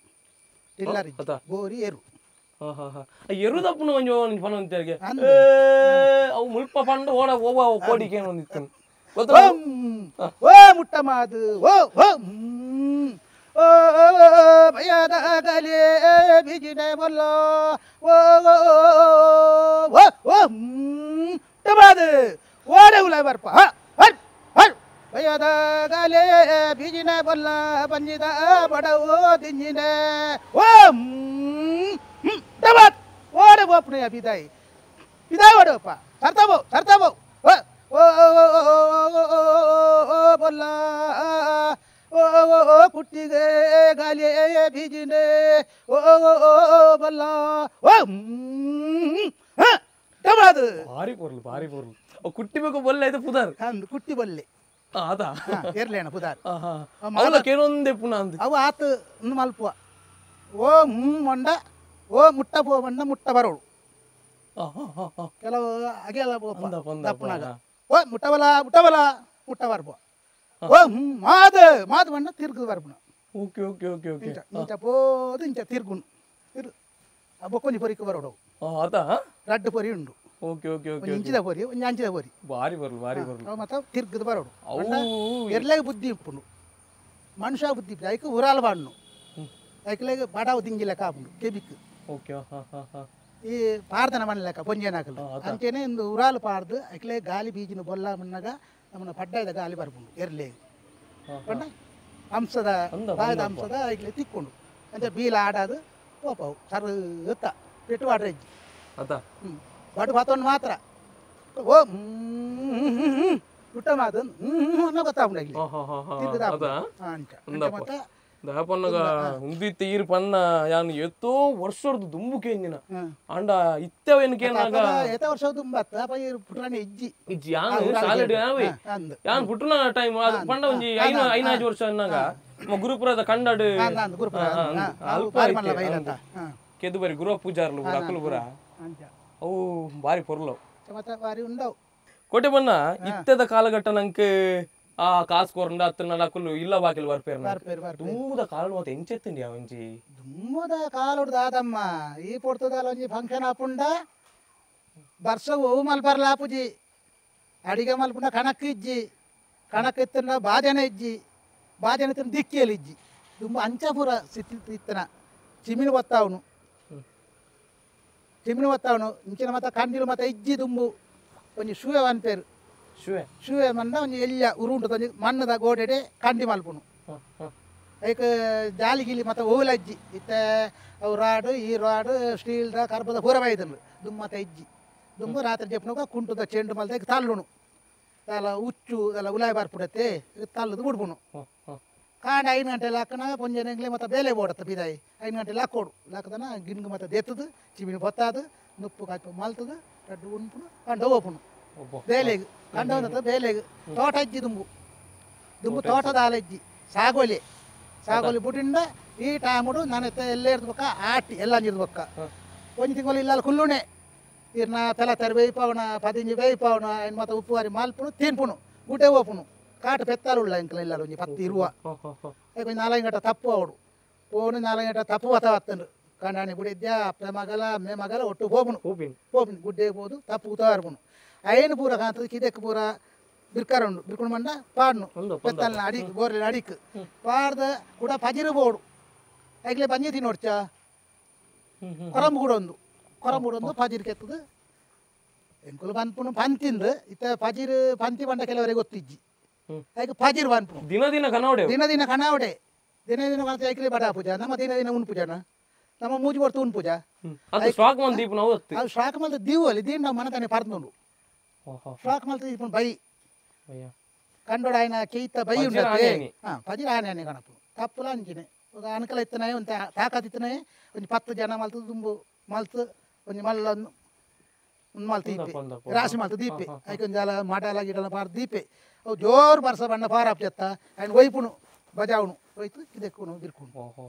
ಟಿಲ್ಲರ್ ಇಜ್ಜಿ ಗೋರಿ ಎರು ಎರುದಪ್ಪನ ಒಂಜಿ ಒಂಜಿ ಪನೊಂತೆರ್ಗೆ ಅವು ಮುಲ್ಪ ಪಂಡ ಓಡ ಓವ ಕೋಡಿಕೆ ಒಂದಿತ್ತು ಓ ಮುಟ್ಟ ಮಾದು ಓ ಓ ಓ ಭಯದ ಗಲೆ ಬಿಜಿನೆ ಬೊಲ್ಲ ಓ ಓ ಓ ಮುಟ್ಟ ಮಾದು ಓಡೆ ಉಲಾಯ್ ಬರ್ಪ ಭಯದ ಗಲೆ ಬಿಜಿನೆ ಬೊಲ್ಲ ಬಂಜಿದ ಬಡವೋ ದಿಂಜಿನೆ ಓ ಓಡೆ ಓಪನೆ ಬಿದಾಯಿ ಬಿದಾಯ್ ಓಡಪ್ಪ ಸರ್ತಾಬೋ ಸರ್ತಾಬೋ ಓ ಓ ಓ ಬೊಲ್ಲ ಓ ಓ ಕುಟ್ಟಿಗೆ ಗಾಲಿ ಬೀಜಿನೆ ಓ ಬೊಲ್ಲ ಓ ಅದು ಭಾರಿ ಪೊರ್ಲು ಭಾರಿ ಪೊರ್ಲು ಕುಟ್ಟಿ ಬೇಕು ಬೊಲ್ಲೆ ಆಯ್ತು ಪುದಾರ್ ಅಂದು ಕುಟ್ಟಿ ಬೊಲ್ಲೆ ಅದಾ ಎರ್ಲೇಣ ಪುದಾರ್ ಅವಲ ಕೇನೊಂದೇ ಪುನಃ ಅಂದು ಅವು ಆತು ಮಲ್ಪುವ ಓ ಮೊಂಡ ಓ ಮುಟ್ಟ ಪೋ ಬಂಡ ಮುಟ್ಟ ಬರೋಳು ಕೆಲವು ಅಗೆಲ್ಲ ದಪ್ಪನಾಗ ಓ ಮುಟ್ಟಬಲ ಮುಟ್ಟಬಲ ಮುಟ್ಟ ಬರ್ಪು ಓ ಮಾದು ಮಾದು ಬಣ್ಣ ತಿರ್ಗು ಬರ್ಪುಣ ಓಕೆ ಓಕೆ ಓಕೆ ಓಕೆ ಇಂಚ ಪೋದು ಇಂಚ ತಿರ್ಗುನು ತಿರು ಬೊಕ್ಕೊಂಜಿ ಪೊರಿಕ್ ಬರೋಡು ಆತ ರಡ್ಡು ಪೊರಿ ಉಂಡು ಓಕೆ ಓಕೆ ಓಕೆ ಇಂಚಿದ ಪೊರಿ ಒಂಜಿ ಅಂಚಿದ ಪೊರಿ ಭಾರಿ ಬರಲು ಭಾರಿ ಬರಲು ಅವು ಮತ್ತೆ ತಿರ್ಗದು ಬರೋಡು ಎರ್ಲೆಗ್ ಬುದ್ಧಿ ಇಪ್ಪುಂಡು ಮನುಷ್ಯ ಬುದ್ಧಿ ಇಪ್ಪು ಐಕ್ ಉರಾಲ್ ಬಾಣ್ಣು ಐಕ್ಲೆಗ್ ಬಡವು ದಿಂಗಿಲೆ ಕಾಪುಂಡು ಕೆಬಿಕ್ ಓಕೆ ಈ ಪಾರ್ದನ ಮಣ್ಣಲೆಕ್ಕ ಪೊಂಜೇನಾಕಲು ಅಂಚೆನೆ ಇಂದು ಉರಾಲು ಪಾರ್ದು ಐಕ್ಲೆ ಗಾಲಿ ಬೀಜಿನ ಬೊಲ್ಲ ಮಣ್ಣಾಗ ನಮ್ಮನ್ನ ಪಡ್ಡಾಯ್ದ ಗಾಲಿ ಬರ್ಪುಂಡು ಎರ್ಲೆ ಪಂಡ ಹಂಸದ ಬಾಯದ ಹಂಸದ ಐಕ್ಲೆ ತಿಕ್ಕೊಂಡು ಅಂಚೆ ಬೀಲ ಆಡಾದು ಪೋಪವು ಸರುತ್ತ ಪೆಟ್ಟು ಆಡ್ರೆ ಅದ ಬಡು ಬಾತೊಂಡು ಮಾತ್ರ ಓ ಪುಟ್ಟ ಮಾತು ಅನ್ನೋ ಗೊತ್ತಾಪುಂಡು ಐಕ್ಲೆ ಅಂಚ ಮತ್ತೆ ದಾಪನ್ನಗ ಉಂದಿತ್ತ ಈರು ಪನ್ನ ಯಾನು ಎತ್ತೋ ವರ್ಷದ ದುಂಬು ಕೇಂಜಿನ ಅಂಡ ಇತ್ತವೇನು ಕೇನಾಗ ಏತ ವರ್ಷ ದುಂಬತ್ತ ಅಪ್ಪ ಈರು ಪುಟ್ರಾಣಿ ಇಜ್ಜಿ ಇಜ್ಜಿ ಯಾನು ಸಾಲಡ್ ಯಾವೆ ಯಾನು ಪುಟ್ರನ ಟೈಮ್ ಅದು ಪಂಡ ಒಂಜಿ ಐನಾಜು ವರ್ಷ ಅನ್ನಾಗ ನಮ್ಮ ಗುರುಪುರದ ಕಂಡಾಡು ಗುರುಪುರ ಅಲ್ಪ ಕೆದು ಬರಿ ಗುರುವ ಪೂಜಾರ್ಲು ಪೂರ ಅಕುಲು ಪೂರ ಅವು ಬಾರಿ ಪೊರ್ಲು ಮತ್ತೆ ಬಾರಿ ಉಂಡವು ಕೋಟೆ ಬಣ್ಣ ಇತ್ತದ ಕಾಲಘಟ್ಟ ನಂಗೆ ಆ ಕಾಸು ಕೊರಂಡ ಅತ್ತನ ನಕುಲು ಇಲ್ಲ ಬಾಕಿಲ್ ಬರ್ಪೇರ್ ದುಮ್ಮದ ಕಾಲು ಮತ್ತೆ ಎಂಚೆತ್ತಂಡಿ ಒಂಜಿ ದುಮ್ಮದ ಕಾಲುಡ್ದು ಆದಮ್ಮ ಈ ಪೊರ್ತದಾಲ ಒಂಜಿ ಫಂಕ್ಷನ್ ಆಪುಂಡ ಬರ್ಸ ಓವು ಮಲ್ಪರ್ಲ ಆಪುಜಿ ಅಡಿಗೆ ಮಲ್ಪುಂಡ ಕಣಕ್ ಇಜ್ಜಿ ಕಣಕ್ ಇತ್ತನ ಬಾಜನ ಇಜ್ಜಿ ಬಾಜನ ಇತ್ತನ ದಿಕ್ಕಿಯಲ್ಲಿ ಇಜ್ಜಿ ದುಂಬ ಅಂಚಪುರ ಸಿತ್ತಿ ಇತ್ತನ ಚಿಮಿಣಿ ಒತ್ತಾವನು ಚಿಮಿಣಿ ಒತ್ತಾವನು ಇಂಚಿನ ಮತ್ತೆ ಕಂಡಿಲು ಮತ್ತೆ ಇಜ್ಜಿ ದುಂಬು ಒಂಜಿ ಶೂವೆ ಅನ್ಪೇರು ಶುವೆ ಶುವೆ ಮಣ್ಣ ಒಂಜಿ ಎಲ್ಲ ಉರುಂಟು ಒಂಜಿ ಮಣ್ಣದ ಗೋಡೆಡೆ ಕಂಡಿ ಮಲ್ಪುನು ಐಕ್ ಜಾಲಿ ಗಿಲಿ ಮತ್ತು ಓಲಜ್ಜಿ ಇತ್ತ ಅವು ರಾಡು ಈ ರಾಡು ಸ್ಟೀಲ್ದ ಕರ್ಬದ ಪೂರ ಬೈದನು ದುಮ್ಮ ಮತ್ತೆ ಇಜ್ಜಿ ದುಂಬು ರಾತ್ರಿ ಜಪ್ಪನುಗ ಕುಂಟುದ ಚೆಂಡು ಮಲ್ದ ತಲ್ಲುನು ತಲ ಉಚ್ಚು ಎಲ್ಲ ಉಲಾಯ್ ಬರ್ಪುಡತ್ತೆ ತಲ್ಲದು ಬಿಡ್ಬುನು ಕಾಂಡ 5 ಗಂಟೆ ಲಾಕನ ಪೊಂಜನೆಂಗ್ಲೆ ಮತ್ತು ಬೇಲೆ ಬೋಡತ್ತ ಬಿದಾಯಿ 5 ಗಂಟೆ ಲಾಕೋಡು ಲಾಕದನ ಗಿನ್ಗು ಮತ್ತು ದೆತ್ತದು ಚಿಮಿಣಿ ಬೊತ್ತಾದು ನುಪ್ಪು ಕಾಯ್ಪು ಮಲ್ತದು ರಡ್ಡು ಉಣ್ಪುನು ಕಂಡ ಓಪುನು ಬೇಲೆಗ್ ಕಂಡ ಬೇಲೆಗ್ ತೋಟ ಅಜ್ಜಿ ದುಂಬು ದುಂಬು ತೋಟದ ಆಲಜ್ಜಿ ಸಾಗೋಲಿ ಸಾಗೋಲಿ ಬುಟ್ಟಿಂಡ ಈ ಟೈಮುಡು ನಾನು ಎಲ್ಲ ಇರ್ದ ಆಟಿ ಎಲ್ಲ ಬೊಕ್ಕ ಒಂಜಿ ತಿಂಗಳು ಇಲ್ಲ ಕುಲ್ಲುಣೆ ಇರ್ನ ಪೆಲ ತೆರ ಬೇಯ್ಪಾವಣ 15 ಬೇಯ್ಪಾವಣ ಇನ್ನು ಮತ್ತೆ ಉಪ್ಪು ವಾರಿ ಮಾಲ್ಪುನು ತಿನ್ಪುನು ಗುಡ್ಡೆ ಓಪುನು ಕಾಟು ಪೆತ್ತಾಲು ಉಳ್ಳ ಇಂಕಲ ಇಲ್ಲ ಒಂಜಿ 10 ಇರುವ ಒಂಜಿ 4 ಗಂಟೆ ತಪ್ಪು ಅವಡು ಪೋನು 4 ಗಂಟೆ ತಪ್ಪು ಬತ್ತಂಡು ಕಂಡಾಣಿ ಬುಡಿದ್ಯಾ ಅಪ್ಪೆ ಮಗಲ ಅಮ್ಮೆ ಮಗಲ ಒಟ್ಟು ಹೋಪುನು ಹೋಪುನು ಗುಡ್ಡೆ ಹೋದು ತಪ್ಪು ಉತ್ತಾರ್ಪುನು ಐನು ಪೂರ ಕಾಂತದ ಕಿದೆಕ್ ಪೂರ ಬಿರ್ಕಾರ ಉಂಡು ಬಿರ್ಕೊಂಡು ಮಂಡ ಪಾಡ್ನು ಪೆತ್ತಲ್ನ ಅಡಿಕ್ ಗೋರ್ಲಿನ ಅಡಿಕ್ ಪಾಡ್ದ ಕೂಡ ಪಜಿರು ಬೋಡು ಐಕ್ಲೆ ಪಂಜಿ ತಿನ್ನೋಡ್ಚ ಕೊರಂಬು ಕೂಡ ಒಂದು ಕೊರಂಬು ಕೂಡ ಒಂದು ಪಜಿರು ಕೆತ್ತದು ಎಂಕುಲು ಪನ್ಪುನು ಪಂತಿಂದು ಇತ್ತ ಪಜಿರು ಪಂತಿ ಬಂಡ ಕೆಲವರಿಗೆ ಗೊತ್ತಿಜ್ಜಿ ಐಕ್ ಪಜಿರು ಪನ್ಪುನು ದಿನ ದಿನ ಕನಾವಡೆ ದಿನ ದಿನ ಕನಾವಡೆ ದಿನ ದಿನ ಕಾಂತ ಐಕ್ಲೆ ಬಡ ಪೂಜಾ ನಮ್ಮ ದಿನ ದಿನ ಉಣ್ ಪೂಜಾನ ನಮ್ಮ ಮೂಜಿ ಹೊರ್ತು ಉಣ್ ಪೂಜಾ ಅದು ಸ್ಟಾಕ್ ಮಂದಿ ದೀಪ ನಾವು ಅದು ಸ್ಟಾಕ್ ಮಲ್ತ ದೀವಲ್ಲಿ ದೀನ್ ನಾವು ಮನತಾನೆ ಪರ್ದುಂಡು ಸ್ಟಾಕ್ ಮಲ್ತ ದೀಪನ ಬೈ ಕಂಡೋಡ ఆయన ಕೇಯ್ತ ಬೈ ಉಂಡತೆ ಪಜಿರ ಆನೆ ಆನೆ ಕಣಪು ತಪ್ಪುಲ ಅಂಚಿನೆ ಅನುಕೂಲ ಇತ್ತನೇ ಒಂದು ತಾಕತ್ ಇತ್ತನೇ ಒಂಜಿ 10 ಜನ ಮಲ್ತು ದುಂಬು ಮಲ್ತು ಒಂಜಿ ಮಲ್ಲ ಮಲ್ತು ದೀಪೆ ರಾಶಿ ಮಲ್ತು ದೀಪೆ ಐಕೆ ಒಂಜಿ ಅಲ ಮಡಲ ಗಿಡಲ ಪಾರ್ ದೀಪೆ ಅವು ಜೋರು ಬರ್ಸ ಬಣ್ಣ ಪಾರಾಪ್ ಚೆತ್ತ ఆయన ಒಯ್ಪುನು ಬಜಾವನು ಒಯ್ತು ಕಿದೆಕ್ಕುನು ಬಿರ್ಕುನು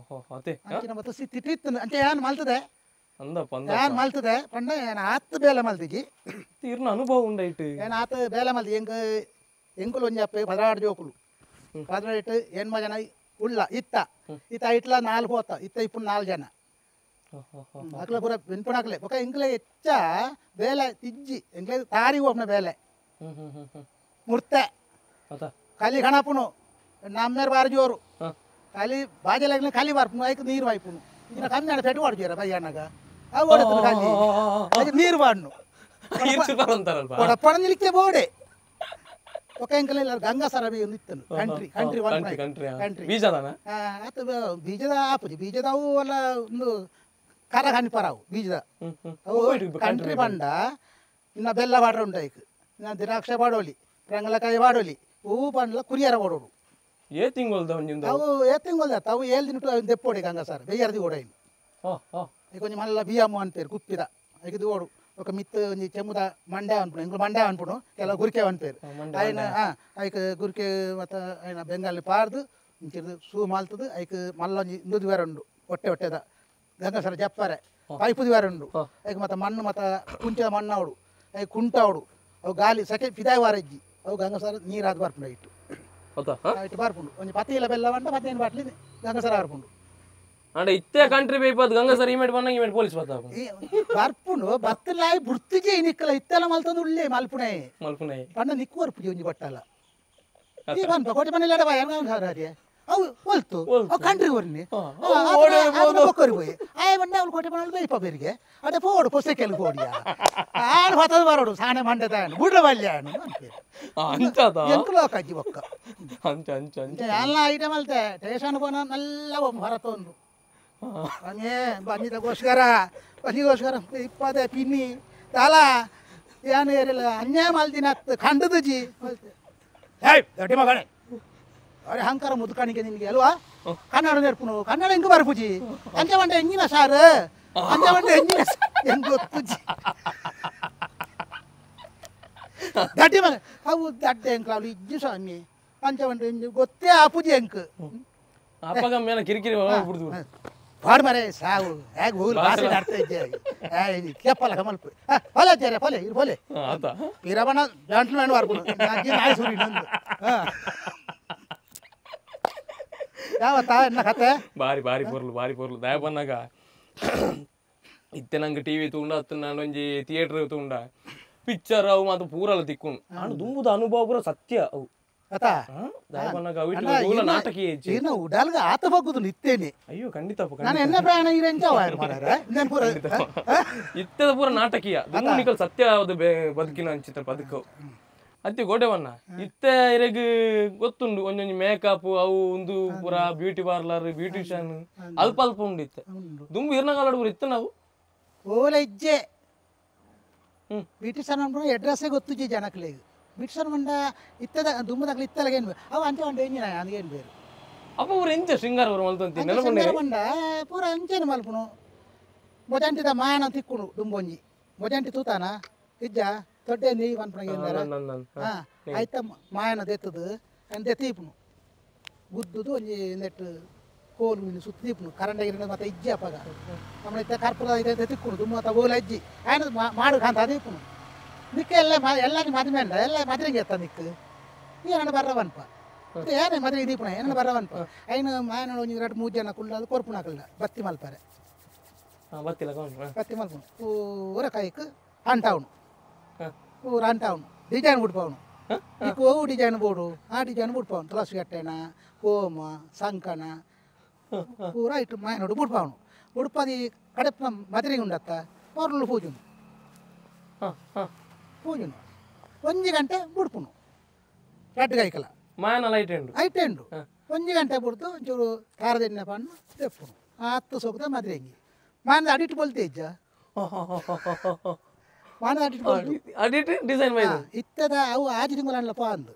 ಅಂಚಿನ ಮತ್ತೆ ಸಿತ್ತಿ ಇತ್ತನು ಅಂಚೆ ಯಾನ್ ಮಲ್ತದೆ ಯಾನ್ ಮಲ್ತದೆ ಪಂಡ ಏನ ಆತ್ ಬೇಲೆ ಮಲ್ತಿಜಿ ತೀರ್ನ ಅನುಭವ ಉಂಡೈಟ್ ಏನ ಆತ ಬೇಲೆ ಮಲ್ತಿ ಎಂಕ್ ಎಂಕುಲು ಒಂಜಿ ಅಪ್ಪೆ 16 ಜೋಕುಲು 18 8 ಜನ ಉಳ್ಳ ಇತ್ತ ಇತ್ತ ಇಟ್ಲ 4 ಹೋತ ಇತ್ತ ಇಪ್ಪು 4 ಜನ ಅಕ್ಲ ಪೂರ ಬೆನ್ಪುಣಾಕ್ಲೆ ಬೊಕ ಎಂಕ್ಲೆ ಹೆಚ್ಚ ಬೇಲೆ ತಿಜ್ಜಿ ಎಂಕ್ಲೆ ತಾರಿ ಹೋಗ್ನ ಬೇಲೆ ಮುರ್ತೆ ಖಾಲಿ ಗಣಪುನು ನಮ್ಮೇರು ಬಾರಿ ಜೋರು ಖಾಲಿ ಬಾಜಲಾಗ್ಲಿ ಖಾಲಿ ಬಾರ್ಪುನು ಐಕ್ ನೀರು ವಾಯ್ಪುನು ಇನ್ನ ಕಮ್ಮಿ ಅಣ್ಣ ಪೆಟ್ಟು ವಾಡ್ಜೀರ ಬಯ್ಯಣ್ಣಗ ಅವು ಓಡತ್ರು ಖಾಲಿ ಅದಕ್ಕೆ ನೀರು ವಾಡ್ನು ಕೊಡಪ್ಪಣ ನಿಲಿಕ್ಕೆ ಬೋಡೆ ಒಕ್ಕ ಎಂಕಲೆಲ್ಲ ಗಂಗಾ ಸರ ಒಂದು ಇತ್ತನು country country country ಆತ ಬೀಜದ ಆಪುಜಿ ಬೀಜದ ಅವು ಅಲ್ಲ ಒಂದು ಕರ ಹನಿಪರ ಅವು ಬೀಜದ ಅವು ಕಂಟ್ರಿ ಬಂಡ ಇನ್ನ ಬೆಲ್ಲ ಬಾಡ್ರ ಉಂಟು ಐಕ್ ಇನ್ನ ದ್ರಾಕ್ಷ ಬಾಡೋಲಿ ರಂಗಲಕಾಯಿ ಬಾಡೋಲಿ ಹೂವು ಬಂಡ್ಲ ಕುರಿಯರ ಓಡೋಡು ಏ ತಿಂಗೊಳ್ದ ಅವು ಏ ತಿಂಗೊಳ್ದ ಅವು ಏಳು ದಿನ ದೆಪ್ಪೋಡಿ ಗಂಗಾ ಸರ್ ಬೆಯ್ಯರ್ದಿ ಓಡೈನು ಈಗ ಕೊಂಚ ಮಲ್ಲ ಬಿಯಾಮು ಅನ್ಪೇರು ಕುಪ್ಪಿದ ಐದು ಓಡು ఒక ಮಿತ್ತು ಒಂಜಿ ಚೆಮ್ಮುದ ಮಂಡ್ಯ ಅನ್ಪುಡು ಎಂಕುಲು ಮಂಡ್ಯ ಅನ್ಪುಡು ಕೆಲವು ಗುರಿಕೆ ಅನ್ಪೇರು ಆಯ್ನ ಐಕ್ ಗುರಿಕೆ ಮತ್ತು ಆಯ್ನ ಬೆಂಗಾಲಿ ಪಾರ್ದು ಇಂಚಿರ್ದು ಸೂ ಮಾಲ್ತದು ಐಕ್ ಮಲ್ಲ ಒಂಜಿ ಇಂದುದು ಬೇರೆ ಉಂಡು ಹೊಟ್ಟೆ ಹೊಟ್ಟೆದ ಗಂಗಸರ ಜಪ್ಪಾರೆ ಪೈಪುದು ಬೇರೆ ಉಂಡು ಐಕ್ ಮತ್ತು ಮಣ್ಣು ಮತ್ತು ಕುಂಚದ ಮಣ್ಣು ಅವಡು ಐಕ್ ಕುಂಟ ಅವಡು ಅವು ಗಾಲಿ ಸೆಕೆ ಪಿದಾಯಿ ವಾರಜ್ಜಿ ಅವು ಗಂಗಸರ ನೀರಾದ ಬರ್ಪುಂಡು ಇಟ್ಟು ಇಟ್ಟು ಬರ್ಪುಂಡು ಒಂಜಿ ಪತ್ತಿಲ ಬೆಲ್ಲ ಬಂಡ 15 ಬಾಟ್ಲಿ ಗಂಗಸರ ಬರ್ಪುಂಡು ಅಂಡ ಇತ್ತೆ ಕಂಟ್ರಿ ಬೇಪದ್ ಗಂಗಸರ್ ಇಮೇಟ್ ಬಂದಂಗ ಇಮೇಟ್ ಪೊಲೀಸ್ ಬರ್ತಾವ ಬರ್ಪುಂಡು ಬತ್ತಲಾಯಿ ಬುರ್ತಿಜೆ ನಿಕ್ಕಲ ಇತ್ತೆಲ್ಲ ಮಲ್ತಂದು ಉಳ್ಳೆ ಮಲ್ಪುಣೆ ಮಲ್ಪುಣೆ ಪಂಡ ನಿಕ್ಕು ವರ್ಪುಜಿ ಒಂಜಿ ಬಟ್ಟಲ ಈ ಬನ್ಪ ಕೋಟೆ ಮನೆ ಲಡವ ಹರಿ ಅವು ಒಲ್ತು ಅವು ಕಂಟ್ರಿ ಒರ್ನಿ ಬೊಕ್ಕರಿ ಪೋಯಿ ಆಯ್ ಬಂಡೆ ಅವ್ಳು ಕೋಟೆ ಮನೆ ಬೇಯ್ಪ ಬೇರಿಗೆ ಅಡೆ ಪೋಡು ಪೊಸೆಕೆಲ್ ಪೋಡಿಯ ಆಡು ಹೊತ್ತದ ಬರೋಡು ಸಾಣೆ ಮಂಡೆ ತಾನು ಗುಡ್ಡ ಬಲ್ಯ ಎಂಕುಲು ಕಜ್ಜಿ ಬೊಕ್ಕ ಅಂಚ ಅಂಚ ಅಂಚ ಎಲ್ಲ ಐಟಮ್ ಅಲ್ತೆ ಟೇಷನ್ ಪೋನ ನಲ್ಲ ಹೊರತೊಂದು ಹಂಗೆ ಬಂದಿದ್ದಕ್ಕೋಸ್ಕರ ಬಂದಿಗೋಸ್ಕರ ಇಪ್ಪದೆ ಪಿನ್ನಿ ತಾಲ ಏನು ಏರಿಲ್ಲ ಅನ್ಯಾಯ ಮಲ್ದಿನ ಖಂಡದ ಜಿ ಏಯ್ ದೊಡ್ಡ ಮಗನೇ ಅವ್ರೆ ಹಂಕಾರ ಮುದುಕಾಣಿಕೆ ನಿನಗೆ ಅಲ್ವಾ ಕನ್ನಡ ನೇರ್ಪುನು ಕನ್ನಡ ಹೆಂಗೆ ಬರ್ಪುಜಿ ಅಂಚೆ ಬಂಡೆ ಹೆಂಗಿನ ಸಾರು ಅಂಚೆ ಬಂಡೆ ಹೆಂಗಿನ ಹೆಂಗೆ ಗೊತ್ತುಜಿ ದಡ್ಡಿ ಮಗ ಅವು ದಡ್ಡ ಹೆಂಗ್ಲ ಅವಳು ಇಜ್ಜು ಸ್ವಾಮಿ ಅಂಚೆ ಬಂಡೆ ಹೆಂಗೆ ಗೊತ್ತೇ ಆಪುಜಿ ಹೆಂಕ್ ಅಪ್ಪಗ ಮೇಲೆ ಕಿರಿಕಿರಿ ಬಿಡ್ದು ಪಾಡು ಮರೆ ಸಾವು ಹೇಗೆ ಹೋಗಿ ಭಾಷೆ ಆಡ್ತಾ ಇದ್ದೆ ಕೇಪಲ್ಲ ಕಮಲ್ಪ ಫಲೆ ಚೇರೆ ಫಲೆ ಇರು ಫಲೆ ಪೀರಬಣ್ಣ ಜಂಟ್ಲ್ಮ್ಯಾನ್ ವರ್ಪುನು ನಾಯಿ ಸೂರಿ ನಂದು ಯಾವತ್ತಾ ಎನ್ನ ಕತೆ ಬಾರಿ ಬಾರಿ ಪೊರ್ಲು ಬಾರಿ ಪೊರ್ಲು ದಯ ಬನ್ನಾಗ ಇತ್ತೆ ನಂಗೆ ಟಿವಿ ತೂಂಡ ಅತ್ತು ನಾನೊಂಜಿ ಥಿಯೇಟರ್ ತೂಂಡ ಪಿಕ್ಚರ್ ಅವು ಮಾತ್ರ ಪೂರಲ್ಲ ತಿಕ್ಕೊಂಡು ನಾನು ದುಂಬುದ ಅನುಭವ ಪೂರ ಸತ್ಯ ಅವು ಉಡಲ್ಗ ಆತ ಬಗ್ಗುದು ಇತ್ತೇನೆ ಅಯ್ಯೋ ಖಂಡಿತ ನಾನು ಎನ್ನ ಪ್ರಯಾಣ ಇತ್ತದ ಪೂರ ನಾಟಕೀಯ ದುಂಬು ಸತ್ಯ ಬದುಕಿನ ಅಂಚಿತ ಬದುಕು ಅತ್ತಿ ಗೋಟೆವನ್ನ ಇತ್ತೆ ಇರೆಗ್ ಗೊತ್ತುಂಡು ಒಂಜೊಂಜಿ ಮೇಕಪ್ ಅವು ಒಂದು ಪೂರ beauty parlour beautician ಅಲ್ಪ ಅಲ್ಪ ಉಂಡು ಇತ್ತೆ ದುಂಬು ಇರ್ನಗಾಲಡ್ ಪೂರ ಇತ್ತು ನಾವು ಓಲ ಇಜ್ಜೆ ಬ್ಯೂಟಿಷಿಯನ್ ಅನ್ಕೊಂಡು ಅಡ್ರೆಸ್ಸೇ ಗೊತ್ತುಜ್ಜಿ ಜನಕ್ಲೆಗ್ ಬ್ಯೂಟಿಷಿಯನ್ ಮಂಡ ಇತ್ತದ ದುಂಬುದಾಗ್ಲಿ ಇತ್ತಲಾಗ ಏನು ಅವು ಅಂಚೆ ಮಂಡ ಎಂಜಿನ ಏನು ಬೇರೆ ಅಪ್ಪ ಪೂರ ಎಂಚ ಶೃಂಗಾರ ಪೂರ ಮಲ್ತಂತಿ ಶೃಂಗಾರ ಮಂಡ ಪೂರ ಅಂಚೆನ ಮಲ್ಪುನು ಮೊಜಂಟಿದ ಮಾಯನ ತಿಕ್ಕುನು ದುಂಬೊಂಜಿ ಮೊಜಂಟಿ ತೂತಾನ ಇಜ್ಜ ತೊಡ್ಡೆ ನೀ ಪನ್ಪುನ ಹಾಂ ಆಯ್ತ ಮಾಯನ ದೆತ್ತದು ಅಂದ್ ದೆತ್ತೀಪುನು ಗುದ್ದುದು ಒಂಜಿ ನೆಟ್ಟು ಕೋಲು ಮೀನು ಸುತ್ತ ದೀಪುನು ಕರಂಡ ಗಿರಂಡ ಮತ್ತೆ ಇಜ್ಜಿ ಅಪ್ಪಗ ನಮ್ಮ ಇತ್ತ ಕರ್ಪುರ ಇದೆ ತಿಕ್ಕುನು ದುಂಬು ಮತ್ತೆ ಓಲ ಇಜ್ಜಿ ಆಯ್ನ ಮಾಡು ಕಾಂತ ದೀಪುನು ನಿಕ್ಕ ಎಲ್ಲ ಎಲ್ಲ ಮದುವೆ ಅಂಡ ಎಲ್ಲ ಮದುವೆಗೆ ಎತ್ತ ನಿಕ್ಕು ಏನಣ್ಣ ಬರ್ರವನ್ಪ ಏನೇ ಮದುವೆ ದೀಪುನ ಏನಣ್ಣ ಬರ್ರವನ್ಪ ಐನು ಮಾಯನ ಒಂಜಿ ಎರಡು ಮೂರು ಜನ ಕುಳ್ಳದು ಕೊರ್ಪುನ ಹಾಕಲ್ಲ ಬತ್ತಿ ಮಲ್ಪಾರೆ ಬತ್ತಿ ಮಲ್ಪುನು ಪೂರ ಕೈಕ್ ಅಂಟಾವನು ಪೂರ ಅಂಟಾವನು ಡಿಸೈನ್ ಬಿಡ್ಪವನು ನಿಕ್ಕು ಅವು ಡಿಸೈನ್ ಬೋಡು ಆ ಡಿಸೈನ್ ಬಿಡ್ಪವನು ತುಳಸಿ ಕಟ್ಟೆನ ಕೋಮ ಸಂಕಣ ಪೂರ ಇಟ್ಟು ಮಾಯನೋಡು ಬಿಡ್ಪವನು ಉಡುಪದಿ ಕಡೆಪ್ನ ಮದುವೆಗೆ ಉಂಡತ್ತ ಪೊರ್ಲು ಪೂಜುನು ಪೂಜುನು ಒಂಜಿ ಗಂಟೆ ಬುಡ್ಪುನು ರಡ್ಡು ಕೈಕಲ ಮಾಯನ ಲೈಟ್ ಉಂಡು ಐಟ್ ಉಂಡು ಒಂಜಿ ಗಂಟೆ ಬುಡ್ದು ಒಂಚೂರು ಖಾರದೆಣ್ಣೆ ಪಣ್ಣು ತೆಪ್ಪುನು ಹತ್ತು ಸೋಕದ ಮದುವೆ ಹೆಂಗಿ ಮಾಯನದ ಅಡಿಟ್ಟು ಬೊಲ್ತೆ ಇಜ್ಜ ಮಾಯನದ ಅಡಿಟ್ಟು ಬೊಲ್ತು ಅಡಿಟ್ಟು ಡಿಸೈನ್ ಮೈದು ಇತ್ತದ ಅವು ಆಜಿ ತಿಂಗಳಲ್ಲ ಅಂದು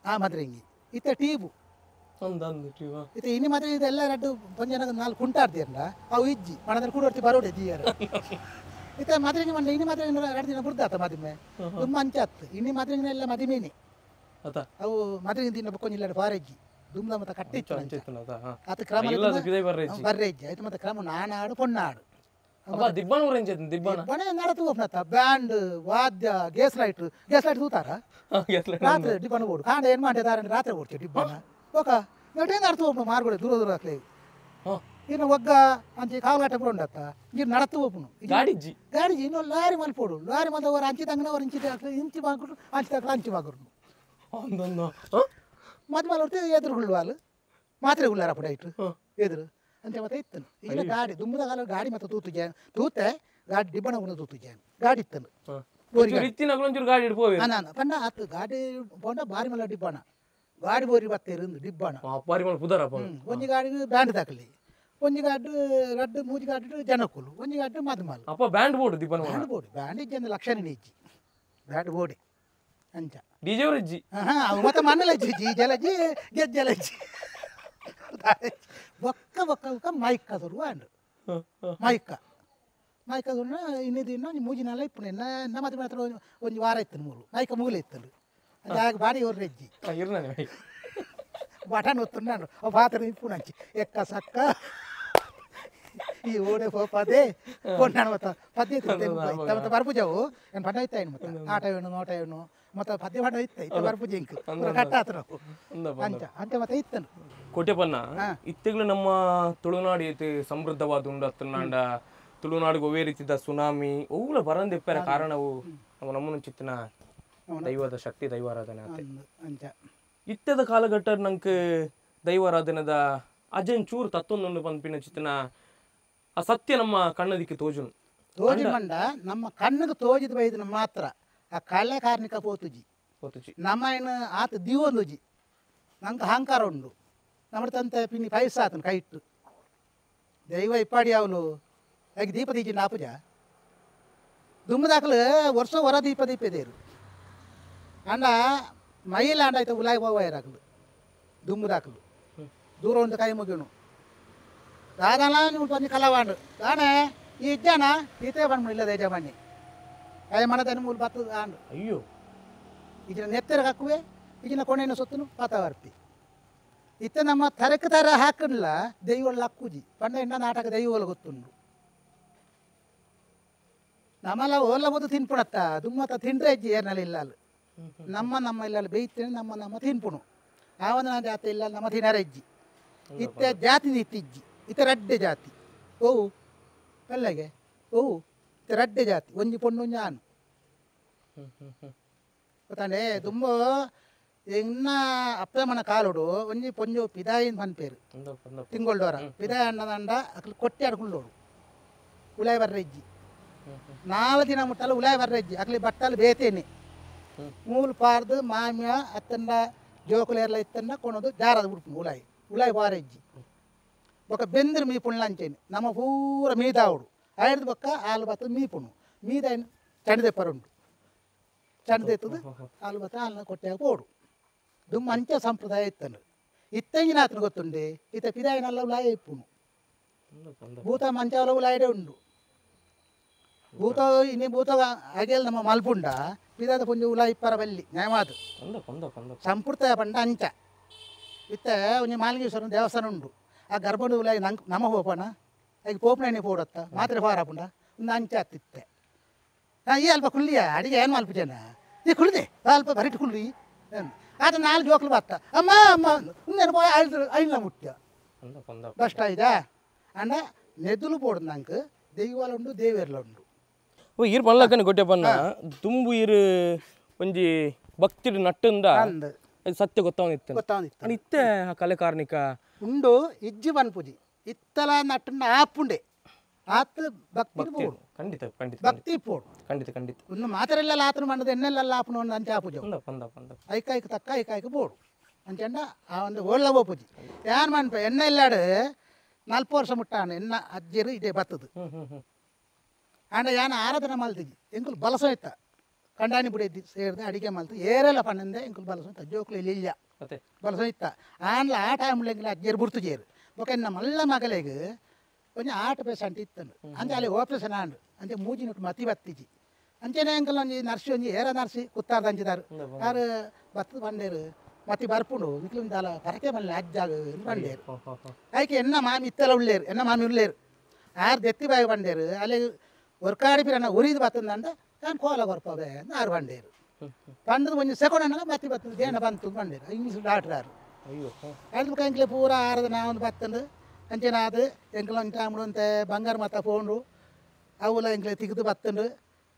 ಆ ಮದುವೆ ಹೆಂಗಿ ಇತ್ತ ಟೀಬು ಇತ್ತೆ ಇನ್ನು ಮಾತ್ರ ಇದೆಲ್ಲ ರಡ್ಡು ಪಂಜನ ನಾಲ್ಕು ಕುಂಟಾಡ್ತೀರಲ್ಲ ಅವು ಇಜ್ಜಿ ಮಣದಲ್ಲಿ ಕೂಡೋರ್ತಿ ಬರೋಡೆ ಜಿಯರ ಇತ್ತೆ ಮದುವೆಗೆ ಮಂಡ ಇನ್ನು ಮಾತ್ರ ಎರಡು ದಿನ ಬುಡ್ದಾತ ಮದುವೆ ತುಂಬ ಅಂಚಾತ್ ಇನ್ನು ಮಾತ್ರ ಎಲ್ಲ ಮದುವೆನೇ ಅವು ಮದುವೆ ದಿನ ಕೊಂಜಿಲ್ಲ ಫಾರೆಜ್ಜಿ ದುಮ್ದ ಮತ್ತೆ ಕಟ್ಟಿತ್ತು ಆತ ಕ್ರಮ ಬರ್ರೆಜ್ಜಿ ಆಯ್ತು ಮತ್ತೆ ಕ್ರಮ ನಾನಾಡು ಪೊನ್ನಾಡು ದಿಬ್ಬನ ನಡತು ಹೋಗ್ನತ್ತ ಬ್ಯಾಂಡ್ ವಾದ್ಯ gas light gas light ತೂತಾರ ರಾತ್ರಿ ಡಿಬ್ಬನ ಓಡು ಕಾಂಡ ಏನು ಮಾಡಿದಾರೆ ರಾತ್ರಿ ಓಡ್ತೀವಿ ಡಿಬ್ಬನ ಓಕ ನಟೇನು ಅರ್ಥ ಹೋಗ್ನು ಮಾರ್ಗೋಡೆ ದೂರ ದೂರ ಹಾಕ್ಲಿ ಇನ್ನು ಒಗ್ಗ ಅಂಚೆ ಕಾವಲಾಟ ಬರೋಂಡತ್ತ ನೀರು ನಡತ್ತು ಹೋಗ್ನು ಗಾಡಿ ಗಾಡಿ ಇನ್ನು ಲಾರಿ ಮಲ್ಪೋಡು ಲಾರಿ ಮಲ್ದ ಅವರ ಅಂಚಿ ತಂಗನ ಅವ್ರ ಇಂಚಿ ಇಂಚಿ ಬಾಗುರು ಅಂಚಿ ತಕ್ಕ ಅಂಚಿ ಬಾಗುರು ಮದ್ ಮಲ್ ಎದುರು ಹಾಲು ಮಾತ್ರೆ ಗುಳ್ಳಾರ ಪುಡ ಇಟ್ಟು ಎದುರು ಅಂಚೆ ಮತ್ತೆ ಇತ್ತನು ಈಗ ಗಾಡಿ ದುಂಬದ ಕಾಲ ಗಾಡಿ ಮತ್ತೆ ತೂತು ಜಾನ್ ತೂತೆ ಗಾಡಿ ಡಿಬ್ಬಣ ಗುಣ ತೂತು ಜಾನ್ ಗಾಡಿ ಇತ್ತನು ಗಾಡಿ ಪಂಡ ಆತು ಗಾಡಿ ಪೋಂಡ ಬಾರಿ ಮಲ್ಲ ಡಿಬ್ಬಣ ಗಾಡಿ ಬೋರಿ ಬತ್ತೇರು ಡಿಬ್ಬಣ ಒಂಜಿ ಗಾಡಿ ಬ್ಯಾಂಡ್ ದಾಕಲಿ ಒಂಜಿ ಗಾಡು ರಡ್ಡು ಮೂಜಿ ಗಾಡು ಜನಕ್ಕುಲು ಒಂಜಿ ಗಾಡು ಮದುಮಲ್ ಅಪ್ಪ ಬ್ಯಾಂಡ್ ಬೋರ್ಡ್ ದಿಬ್ಬಣ band board band ಇಜ್ಜಂದು ಲಕ್ಷಣ ಇಜ್ಜಿ ಬ್ಯಾಂಡ್ ಬೋರ್ಡ್ ಅಂಚ ಡಿಜೆ ಇಜ್ಜಿ ಹಾಂ ಅವು ಮತ್ತೆ ಮಣ್ಣಲಜ್ಜಿ ಜಿ ಜಲಜ್ಜಿ ಗೆಜ್ಜಲಜ್ಜಿ ಬೊಕ್ಕ ಬೊಕ್ಕ ಬೊಕ್ಕ ಮೈಕ್ ಅದರು ಆಂಡ್ ಮೈಕ ಮೈಕ್ ಅದು ಇನ್ನಿದ್ದು ಇನ್ನೊಂದು ಮೂಜಿ ನಾಲ ಇಪ್ಪು ಇನ್ನ ಮತ್ತೆ ಮಾತ್ರ ಒಂಜಿ ವಾರ ಇತ್ತು ಮೂರು ಮೈಕ ಮೂಲೆ ಇತ್ತು ಆಗ ಬಾಡಿ ಅವ್ರ ಹೆಜ್ಜಿ ಬಟನ್ ಒತ್ತುన్నాను ಪಾತ್ರ ಇಪ್ಪು ನಂಚಿ ಎಕ್ಕ ಸಕ್ಕ ಈ ಓಡೆ ಪದೇ ಪೊನ್ನಾಣ ಮತ್ತ ಪದ್ಯ ಮತ್ತೆ ಬರ್ಪುಜವು ಏನು ಪಂಡ ಇತ್ತ ಏನು ಮತ್ತೆ ಆಟ ಏನು ನೋಟ ಏನು ಮತ್ತೆ ಪದ್ಯ ಪಂಡ ಇತ್ತ ಇತ್ತ ಬರ್ಪುಜ ಇಂಕ್ ಕಟ್ಟಾತ ನಾವು ಅಂಚ ಅಂಚ ಮತ್ತೆ ಇತ್ತನು ಕೋಟೆಪನ್ನ ಇತ್ತೆಗಳು ನಮ್ಮ ತುಳುನಾಡು ಐತೆ ಸಮೃದ್ಧವಾದ ಉಂಡು ಅತ್ತನಾಂಡ ತುಳುನಾಡಿಗೆ ಒವೇ ರೀತಿದ ಸುನಾಮಿ ಅವುಗಳ ಬರಂದಿಪ್ಪರ ಕಾರಣವು ನಮ್ಮ ನಮ್ಮನ ಚಿತ್ತಿನ ದೈವದ ಶಕ್ತಿ ದೈವಾರಾಧನೆ ಆತೆ ಇತ್ತದ ಕಾಲಘಟ್ಟ ನಂಗೆ ದೈವಾರಾಧನೆದ ಅಜನ್ ಚೂರು ತತ್ತೊಂದೊಂದು ಪಂಪಿನ ಚಿತ್ತಿನ ಆ ಸತ್ಯ ನಮ್ಮ ಕಣ್ಣದಿಕ್ಕೆ ತೋಜುನು ತೋಜು ಮಂಡ ನಮ್ಮ ಕಣ್ಣಿಗೆ ತೋಜಿದ ಬೈದನ ಮಾತ್ರ ಆ ಕಳೆ ಕಾರ್ಣಿಕ ಪೋತುಜಿ ಪೋತುಜಿ ನಮ್ಮ ಏನು ಆತ ದಿವೊಂದುಜಿ ನಂಗೆ ಅಹಂಕಾರ ಉಂಡು ನಮ್ಮ ತಂತೆ ಪಿನ್ನಿ ಪೈಸ ಆತನ ಕೈ ಇಟ್ಟು ದೈವ ಇಪ್ಪಾಡಿ ಅವನು ಹಾಗೆ ದೀಪ ದೀಜಿ ನಾಪುಜ ದುಮ್ಮದಾಕಲು ವರ್ಷ ಹೊರ ದೀಪ ದೀಪ ದೇರು ಅಂಡ ಮೈಲ್ ಅಂಡ ಆಯ್ತು ಉಲಾಯ್ ಹೋವಾಯರಾಗಲು ದುಮ್ಮದಾಕಲು ದೂರ ಒಂದು ಕೈ ಮುಗಿನು ದಾದನ ನೀವು ಒಂಜಿ ಕಲವಾಂಡು ದಾನೆ ಈ ಇಜ್ಜಾನ ಈತೇ ಬಂದ್ಬಿಡಿಲ್ಲ ಯಜಮಾನಿ ಅಯ್ಯ ಮನದನ್ನು ಮೂಲ ಬತ್ತದ ಆಂಡು ಅಯ್ಯೋ ಈಗಿನ ನೆತ್ತೆರ ಹಾಕುವೆ ಈಗಿನ ಕೊನೆಯನ್ನು ಸೊತ್ತನು ಪಾತವರ್ಪಿ ಇತ್ತ ನಮ್ಮ ತರಕ ತರ ಹಾಕಲ್ಲ ದೈವಳ ಲಕ್ಕುಜಿ ಪಂಡ ಎಣ್ಣ ನಾಟಕ ದೈವಳ ಗೊತ್ತುಂಡು ನಮ್ಮಲ್ಲ ಓಲ ಬೋದು ತಿನ್ಪುಣತ್ತ ದುಮ್ಮತ್ತ ತಿಂಡ್ರೆ ಅಜ್ಜಿ ಏರ್ನಲ್ಲಿ ಇಲ್ಲ ನಮ್ಮ ನಮ್ಮ ಇಲ್ಲ ಬೇಯ್ತೇನೆ ನಮ್ಮ ನಮ್ಮ ತಿನ್ಪುಣು ಆವಂದನ ಜಾತಿ ಇಲ್ಲ ನಮ್ಮ ತಿನ್ನರ ಅಜ್ಜಿ ಇತ್ತ ಜಾತಿ ಇತ್ತಿಜ್ಜಿ ಇತ್ತ ರಡ್ಡೆ ಜಾತಿ ಓ ಪಲ್ಲಗೆ ಓ ಇತ್ತ ರಡ್ಡೆ ಜಾತಿ ಒಂಜಿ ಪೊಣ್ಣು ಒಂಜಿ ಆನು ಗೊತ್ತಾಂಡೆ ದುಮ್ಮ ಇನ್ನ ಅಪ್ಪಮನ ಕಾಲುಡು ಒಂಜಿ ಪೊಂಜು ಪಿದಾಯಿನ್ ಪನ್ಪೇರು ತಿಂಗೊಳ್ಡೋರ ಪಿದಾಯಿ ಅಣ್ಣದಂಡ ಅಕ್ಲು ಕೊಟ್ಟಿ ಅಡ್ಕೊಳ್ಳೋಡು ಉಲಾಯ್ ಬರ್ರ ಇಜ್ಜಿ 4 ದಿನ ಮುಟ್ಟಲ್ಲ ಉಲಾಯ್ ಬರ್ರ ಇಜ್ಜಿ ಅಕ್ಲಿ ಬಟ್ಟಲು ಬೇತೇನೆ ಮೂಲು ಪಾರ್ದು ಮಾಮ್ಯ ಅತ್ತಂಡ ಜೋಕುಲೇರ್ಲ ಇತ್ತಂಡ ಕೊನೋದು ಜಾರದ ಬಿಡ್ಪುಂಡು ಉಲಾಯಿ ಉಲಾಯ್ ವಾರ ಇಜ್ಜಿ ಬೊಕ್ಕ ಬೆಂದಿರು ಮೀಪುಣ್ಲ ಅಂಚೇನೆ ನಮ್ಮ ಪೂರ ಮೀದಾವುಡು ಐದು ಬೊಕ್ಕ ಆಲು ಬತ್ತದ ಮೀಪುಣು ಮೀದ ಚಂಡದೆಪ್ಪರುಂಡು ಚಂಡದೆತ್ತದು ಆಲು ಬತ್ತ ಹಾಲನ್ನ ಕೊಟ್ಟೆಯಾಗ ಓಡು ದುಮ್ಮ ಅಂಚ ಸಂಪ್ರದಾಯ ಇತ್ತನು ಇತ್ತಂಗಿನ ಆತನ ಗೊತ್ತುಂಡೆ ಇತ್ತ ಪಿದಾಯಿನಲ್ಲ ಉಲಾಯ ಇಪ್ಪುನು ಭೂತ ಮಂಚಾವಲ ಉಲಾಯಡೆ ಉಂಡು ಭೂತ ಇನ್ನಿ ಭೂತ ಅಗೆಲ್ ನಮ್ಮ ಮಲ್ಪುಂಡ ಪಿದಾದ ಪುಂಜ ಉಲಾಯ ಇಪ್ಪರ ಬಲ್ಲಿ ನ್ಯಾಯವಾದ ಸಂಪ್ರದಾಯ ಪಂಡ ಅಂಚ ಇತ್ತ ಒಂಜಿ ಮಾಲಿಂಗೇಶ್ವರನ ದೇವಸ್ಥಾನ ಉಂಡು ಆ ಗರ್ಭದ ಉಲಾಯಿ ನಂಗೆ ನಮ್ಮ ಹೋಪಣ ಈಗ ಪೋಪನೇ ಪೋಡತ್ತ ಮಾತ್ರೆ ಫಾರಪುಂಡ ಒಂದು ಅಂಚ ಆತಿತ್ತೆ ಈ ಅಲ್ಪ ಕುಳ್ಳಿಯ ಅಡಿಗೆ ಏನು ಮಲ್ಪುಜನ ಈ ಕುಳ್ಳಿದೆ ಅಲ್ಪ ಬರಿಟ್ ಕುಳ್ಳಿ ಆತ 4 ಜೋಕ್ಲು ಬತ್ತ ಅಮ್ಮ ಅಮ್ಮ ಉಂದೇನು ಪೋಯ್ ಐನ ಮುಟ್ಯ ಕಷ್ಟ ಇದೆ ಅಂಡ ನೆದುಲು ಪೋಡು ನಂಗೆ ದೈವಲ ಉಂಡು ದೇವೇರ್ಲ ಉಂಡು ಓ ಇರು ಪನ್ಲಕ್ಕನೆ ಗೊಟ್ಟೆ ಪನ್ನ ತುಂಬು ಇರು ಒಂಜಿ ಭಕ್ತಿಡು ನಟ್ಟುಂದ ಸತ್ಯ ಗೊತ್ತಾವನಿತ್ತು ಗೊತ್ತಾವನಿತ್ತು ಇತ್ತೆ ಆ ಕಲೆ ಕಾರ್ಣಿಕ ಉಂಡು ಇಜ್ಜಿ ಪನ್ಪುಜಿ ಇತ್ತಲ ನಟ್ಟನ್ನ ಆಪುಂಡೆ ಆತ ಭಕ್ತಿ ಪೋಡು ಖಂಡಿತ ಖಂಡಿತ ಭಕ್ತಿ ಪೋಡು ಖಂಡಿತ ಖಂಡಿತ ಇನ್ನು ಮಾತರೆಲ್ಲ ಆತನ ಮಂಡದ ಎಣ್ಣೆಲ್ಲ ಆಪುನ ಒಂದು ಅಂಚೆ ಆಪುಜ ಐಕ ಐಕ ತಕ್ಕ ಐಕ ಐಕ ಬೋಡು ಅಂಚಂಡ ಆ ಒಂದು ಓಳ್ಳ ಪೂಜಿ ಯಾನ್ ಮನ್ಪ ಎಣ್ಣೆ ಇಲ್ಲಾಡು 40 ವರ್ಷ ಮುಟ್ಟಾಣ ಎಣ್ಣ ಅಜ್ಜಿರು ಇದೇ ಬತ್ತದು ಅಂಡ ಯಾನ ಆರಾಧನೆ ಮಲ್ತಿದ್ದಿ ಎಂಕುಲು ಬಲಸ ಇತ್ತ ಕಂಡಾನಿ ಬುಡಿ ಸೇರಿದ ಅಡಿಗೆ ಮಲ್ತು ಏರೆಲ್ಲ ಪಣ್ಣಂದೆ ಎಂಕುಲು ಬಲಸ ಇತ್ತ ಜೋಕ್ಲು ಇಲ್ಲಿ ಇಲ್ಲ ಬಲಸ ಇತ್ತ ಆನ್ಲ ಆ ಟೈಮ್ ಎಂಕುಲು ಅಜ್ಜಿಯರು ಬುಡ್ತು ಜೇರು ಬೊಕ ಎನ್ನ ಮಲ್ಲ ಮಗಲೆಗ್ ಒಂಜಿ ಆಟ ಪೇಸಂಟ್ ಇತ್ತನು ಅಂಚೆ ಅಲ್ಲಿ ಆಪರೇಷನ್ ಆಂಡು ಅಂಚೆ ಮೂಜಿನೊಟ್ಟು ಮತಿ ಬತ್ತಿಜಿ ಅಂಚೆನೆ ಅಂಕಲ್ ಒಂಜಿ ನರ್ಸಿ ಒಂಜಿ ಏರ ನರ್ಸಿ ಕುತ್ತಾರ್ದ ಅಂಚಿದಾರು ಯಾರು ಬತ್ತದ ಬಂಡೇರು ಮತಿ ಬರ್ಪುಂಡು ನಿಕ್ಲು ದಾಲ ಪರಕೆ ಮಲ್ಲೆ ಅಜ್ಜಾಗ ಬಂಡೇರು ಐಕೆ ಎನ್ನ ಮಾಮಿ ಇತ್ತೆಲ್ಲ ಉಳ್ಳೇರು ಎನ್ನ ಮಾಮಿ ಉಳ್ಳೇರು ಆರು ದೆತ್ತಿ ಬಾಯಿ ಬಂಡೇರು ಅಲ್ಲಿ ಒರ್ಕಾಡಿ ಪಿರನ ಉರಿದು ಬತ್ತಂದಂಡ ನಾನು ಕೋಲ ಕೊರ್ಪವೆ ಆರು ಬಂಡೇರು ಪಂಡದ ಒಂಜಿ ಸೆಕೊಂಡ್ ಅನ್ನ ಮತಿ ಬತ್ತದ ದೇನ ಬಂತು ಬಂಡೇರು ಇಂಗ್ಲೀಷ್ ಡಾಕ್ಟರ್ ಆರು ಅಯ್ಯೋ ಅದು ಕಂಕ್ಲೆ ಪೂರ ಆರದ ನಾವೊಂದು ಬತ್ತಂದು ಅಂಚೆನಾದ್ ಎಂಕ್ಲ ಟೈಮ್ಡು ಬಂಗಾರ ಮಾತ ಫೋನ್ಡು ಅವುಲ ಎಂಕ್ಲೆ ತಿಗ್ದು ಬತ್ತುಂಡು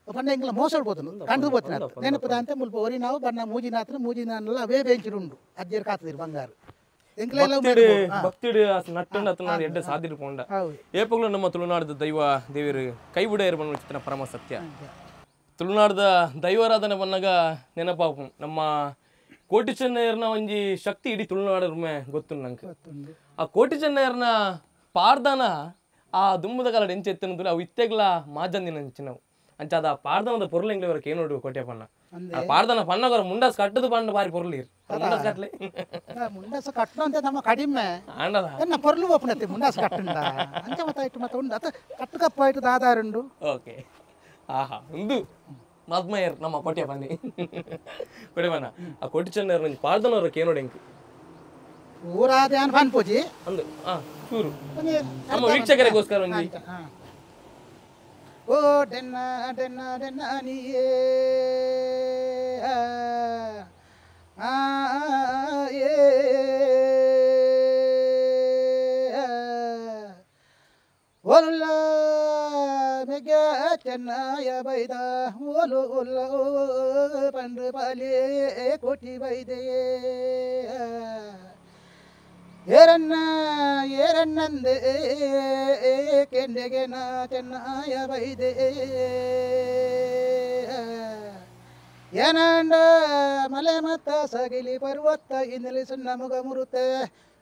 ಪಂಡ ಎಂಕ್ಲ ಮೋಸ ಪೋತುಂಡು ಕಂಡು ಪೋತಿನ ನೆನಪುದಂತೆ ಮುಲ್ಪ ಒರಿ ನಾವು ಬಣ್ಣ ಮೂಜಿನಾತ್ರ ಮೂಜಿನಾನಲ್ಲ ಅವೇ ಬೆಂಚಿಡು ಉಂಡು ಅಜ್ಜೇರು ಕಾತದಿರು ಬಂಗಾರ ಭಕ್ತಿಡು ನಟ್ಟಂಡು ಎಡ್ಡೆ ಸಾದಿರು ಪೋಂಡ ಏಪಗ್ಲು ನಮ್ಮ ತುಳುನಾಡದ ದೈವ ದೇವರು ಕೈಬಿಡ ಇರ್ಬಣ್ಣ ಪರಮ ಸತ್ಯ. ತುಳುನಾಡದ ದೈವಾರಾಧನೆ ಬಂದಾಗ ನೆನಪಾಪು ನಮ್ಮ ಕೋಟಿ ಚೆನ್ನಯ್ಯರ್ನ ಒಂಜಿ ಶಕ್ತಿ ಇಡೀ ತುಳುನಾಡರ್ಮೆ ಗೊತ್ತು ನಂಗೆ. ಆ ಕೋಟಿ ಚೆನ್ನಯ್ಯರ್ನ ಪಾರ್ದಾನ ಆ ದುಮ್ಮದ ಕಾಲಡ್ ಎಂಚ ಎತ್ತನದು ಅವು ಇತ್ತೆಗ್ಲ ಮಾಜಂದಿನ ಅಂಚಿನವು ಅಂಚ ಅದ ಪಾರ್ದನದ ಪೊರ್ಲು ಎಂಗ್ಲ ವರಕ್ಕೆ ಏನು ಕೋಟೆ ಪಣ್ಣ ಆ ಪಾರ್ದನ ಪಣ್ಣಗರ ಮುಂಡಾಸ್ ಕಟ್ಟದು ಪಣ್ಣ ಬಾರಿ ಪೊರ್ಲು ಇರು ಮುಂಡಾಸ್ ಕಟ್ಲೆ ಮುಂಡಾಸ ಕಟ್ಟಣ ಅಂತ ನಮ್ಮ ಕಡಿಮೆ ಆಂಡದ ಎನ್ನ ಪೊರ್ಲು ಒಪ್ಪನತ್ತೆ ಮುಂಡಾಸ್ ಕಟ್ಟಂಡ ಅಂಚ ಮತ್ತ ಇಟ್ಟು ಮತ್ತೆ ಉಂಡು ಅತ ಕಟ್ಟು ಕಪ್ಪ ಇಟ್ಟು ದಾದಾರುಂಡು. ಓಕೆ ಆಹಾ ಒಂದು ಮಾದ್ಮಯರ್ ನಮ್ಮ ಕೋಟೆ ಬನ್ನಿ ಕೋಟೆ ಬಣ್ಣ ಆ ಕೋಟಿ ಚೆನ್ನಯ್ಯರ್ ಒಂಜಿ ಪಾರ್ದನವರಕ್ಕೆ ಏನೋಡು ಎಂಕ್ ಊರಾದ ಅನ್ ಪೂಜಿ ಅಂದು ಆ ಚೂರು ನಮ್ಮ ವೀಕ್ಷಕರಿಗೋಸ್ಕರ ಒಂಜಿ ಓ ಡೆನ್ನ ಡೆನ್ನ ಡೆನ್ನ ನೀಯೇ ಆ ಏ ಒಲ್ಲ ಮೆಗ ಚೆನ್ನಯ ಬೈದ ಓಲು ಒಲ್ಲ ಪಂಡು ಪಾಲೇ ಕೋಟಿ ಬೈದೆಯೇ ಏರನ್ನ ಏರನ್ನಂದೆ ಕೆಂಡೆಗೆ ನಾ ಚೆನ್ನಯ ಬೈದೆ ಏನಂಡ ಮಲೆ ಮತ್ತ ಸಗಿಲಿ ಪರ್ವತ ಇನ್ನಲಿ ಸುಣ್ಣ ಮುಗ ಮುರುತೆ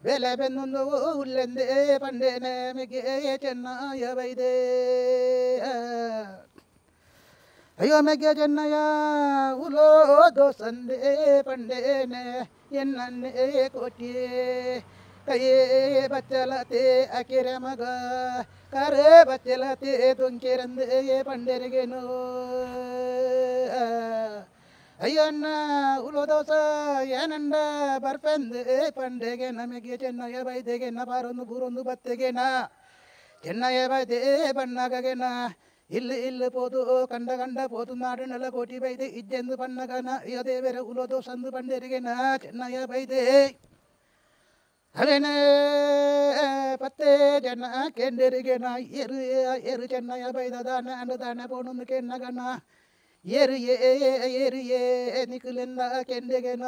ಬೆಲೆ ಬೆನ್ನೊಂದು ಉಲ್ಲೆಂದೇ ಪಂಡೇನೆ ಮಿಗೆ ಚೆನ್ನಯ ಬೈದೆ ಅಯ್ಯೋ ಮೆಗೆ ಚೆನ್ನಯ ಉಲೋ ದೋಸಂದೆ ಪಂಡೇನೆ ಎನ್ನನ್ನೇ ಕೋಟಿಯೇ ಕೈಯೇ ಬಚ್ಚಲತೆ ಅಕಿರ ಮಗ ಕರೆ ಬಚ್ಚಲತೆ ದುಂಕಿರಂದೆ ಪಂಡರಿಗೆನು ಅಯ್ಯಣ್ಣ ಉಲೋ ದೋಸ ಏನಂಡ ಬರ್ಪೆಂದೆ ಪಂಡೆಗೆ ನಮಗೆ ಚೆನ್ನಯ ಬೈದೆಗೆ ನ ಬಾರೊಂದು ಬೂರೊಂದು ಬತ್ತೆಗೆನ ಚೆನ್ನಯ ಬೈದೆ ಬಣ್ಣಗಗೆನ ಇಲ್ಲಿ ಇಲ್ಲಿ ಪೋದು ಕಂಡ ಕಂಡ ಪೋದು ನಾಡಿನೆಲ್ಲ ಕೋಟಿ ಬೈದೆ ಇಜ್ಜೆಂದು ಬಣ್ಣಗನ ಅಯ್ಯೋ ದೇವರ ಉಲೋ ದೋಸಂದು ಪಂಡರಿಗೆನ ಚೆನ್ನಯ ಬೈದೆ ಅವೇನೇ ಪತ್ತೆ ಜನ ಕೆಂಡರಿಗೆನ ಏರು ಏರು ಚೆನ್ನಯ ಬೈದ ದಾನ ಅಂಡು ದಾನ ಪೋಣೊಂದು ಕೆನ್ನಗನ ಏರು ಏ ಏರು ಏ ನಿಕುಲೆಂದ ಕೆಂಡೆಗೆನ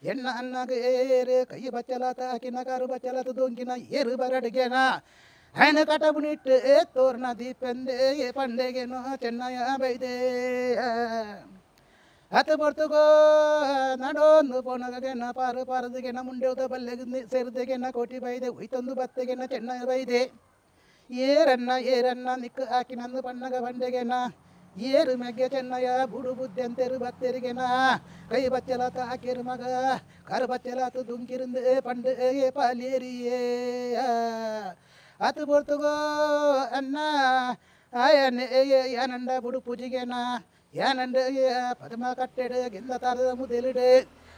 ಎಣ್ಣ ಅನ್ನಾಗ ಏರು ಕೈ ಬಚ್ಚಲಾತ ಹಾಕಿನ ಕಾರು ಬಚ್ಚಲಾತ ದೊಂಕಿನ ಏರು ಬರಡ್ಗೆನ ಹಣ ಕಟಬುನಿಟ್ಟು ತೋರ್ಣ ದೀಪಂದೆ ಪಂಡೆಗೆನೋ ಚೆನ್ನಯ ಬೈದೆ ಅತ ಬರ್ತುಗೋ ನಡೊಂದು ಪೊನಗಗೆನ ಪಾರು ಪಾರದಗೆನ ಮುಂಡೆದ ಬಲ್ಲೆಗೆ ಸೇರಿದೆಗೆನ ಕೋಟಿ ಬೈದೆ ಉಯ್ತೊಂದು ಬತ್ತೆಗೆನ ಚೆನ್ನಯ ಬೈದೆ ಏರನ್ನ ಏರನ್ನ ನಿಕ್ಕ ಹಾಕಿನಂದು ಬಣ್ಣಗ ಬಂಡೆಗೆನ ಏರು ಮೆಗ್ಗೆ ಚೆನ್ನಯ ಬುಡು ಬುದ್ಧಂತೆರು ಬತ್ತೆರಿಗೆನ ಕೈ ಬಚ್ಚಲಾತ ಹಾಕಿರು ಮಗ ಕರು ಬಚ್ಚಲಾತ ದುಂಕಿರಂದು ಪಂಡು ಏ ಪಾಲೇರಿಯೇ ಅತು ಬರ್ತುಗೋ ಅನ್ನ ಆಯನ್ ಏನಂಡ ಬುಡು ಪೂಜೆಗೆನ ಏನಂಡ ಪದ್ಮ ಕಟ್ಟೆಡು ಗಿಂದ ತಾರದ ಮುದೆಲಿಡು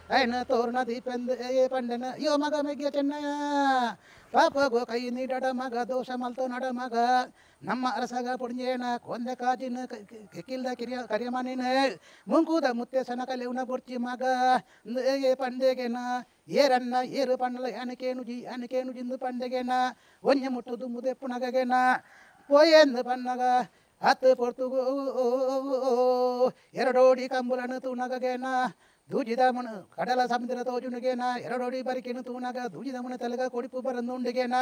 ಅಯ್ಯನ ತೋರಣ ದೀಪಂದು ಏ ಪಂಡನ ಅಯ್ಯೋ ಮಗ ಮೆಗ್ಗೆ ಚೆನ್ನಯ ಪಾಪಗೋ ಕೈ ನೀಡಡ ಮಗ ದೋಷ ಮಲ್ತೋ ನಡ ಮಗ ನಮ್ಮ ಅರಸಗ ಪುಣ್ಯೇನ ಕೊಂದ ಕಾಜಿನ ಕಿಕ್ಕಿಲ್ದ ಕಿರಿಯ ಕರಿಯಮನಿನ ಮುಂಕೂದ ಮುತ್ತೆ ಸನಕ ಲೆವ್ನ ಬೊರ್ಚಿ ಮಗ ಏ ಪಂಡೆಗೆನ ಏರನ್ನ ಏರು ಪಣ್ಣಲ ಯಾನಕೇನು ಜಿ ಯಾನಕೇನು ಜಿಂದು ಪಂಡೆಗೆನ ಒಂಜೆ ಮುಟ್ಟುದು ಮುದೆಪ್ಪುನಗಗೆನ ಪೋಯೆಂದು ಪನ್ನಗ ಹತ್ತು ಪೊರ್ತುಗು ಎರಡೋಡಿ ಕಂಬುಲನು ತೂನಗಗೆನ ದೂಜಿದ ಮಣ ಕಡಲ ಸಮುದ್ರ ತೋಜುನುಗೇನ ಎರಡೋಡಿ ಬರಿಕೆನು ತೂನಗ ದೂಜಿದ ಮಣ ತಲಗ ಕೊಡಿಪು ಬರಂದುಂಡಿಗೇನ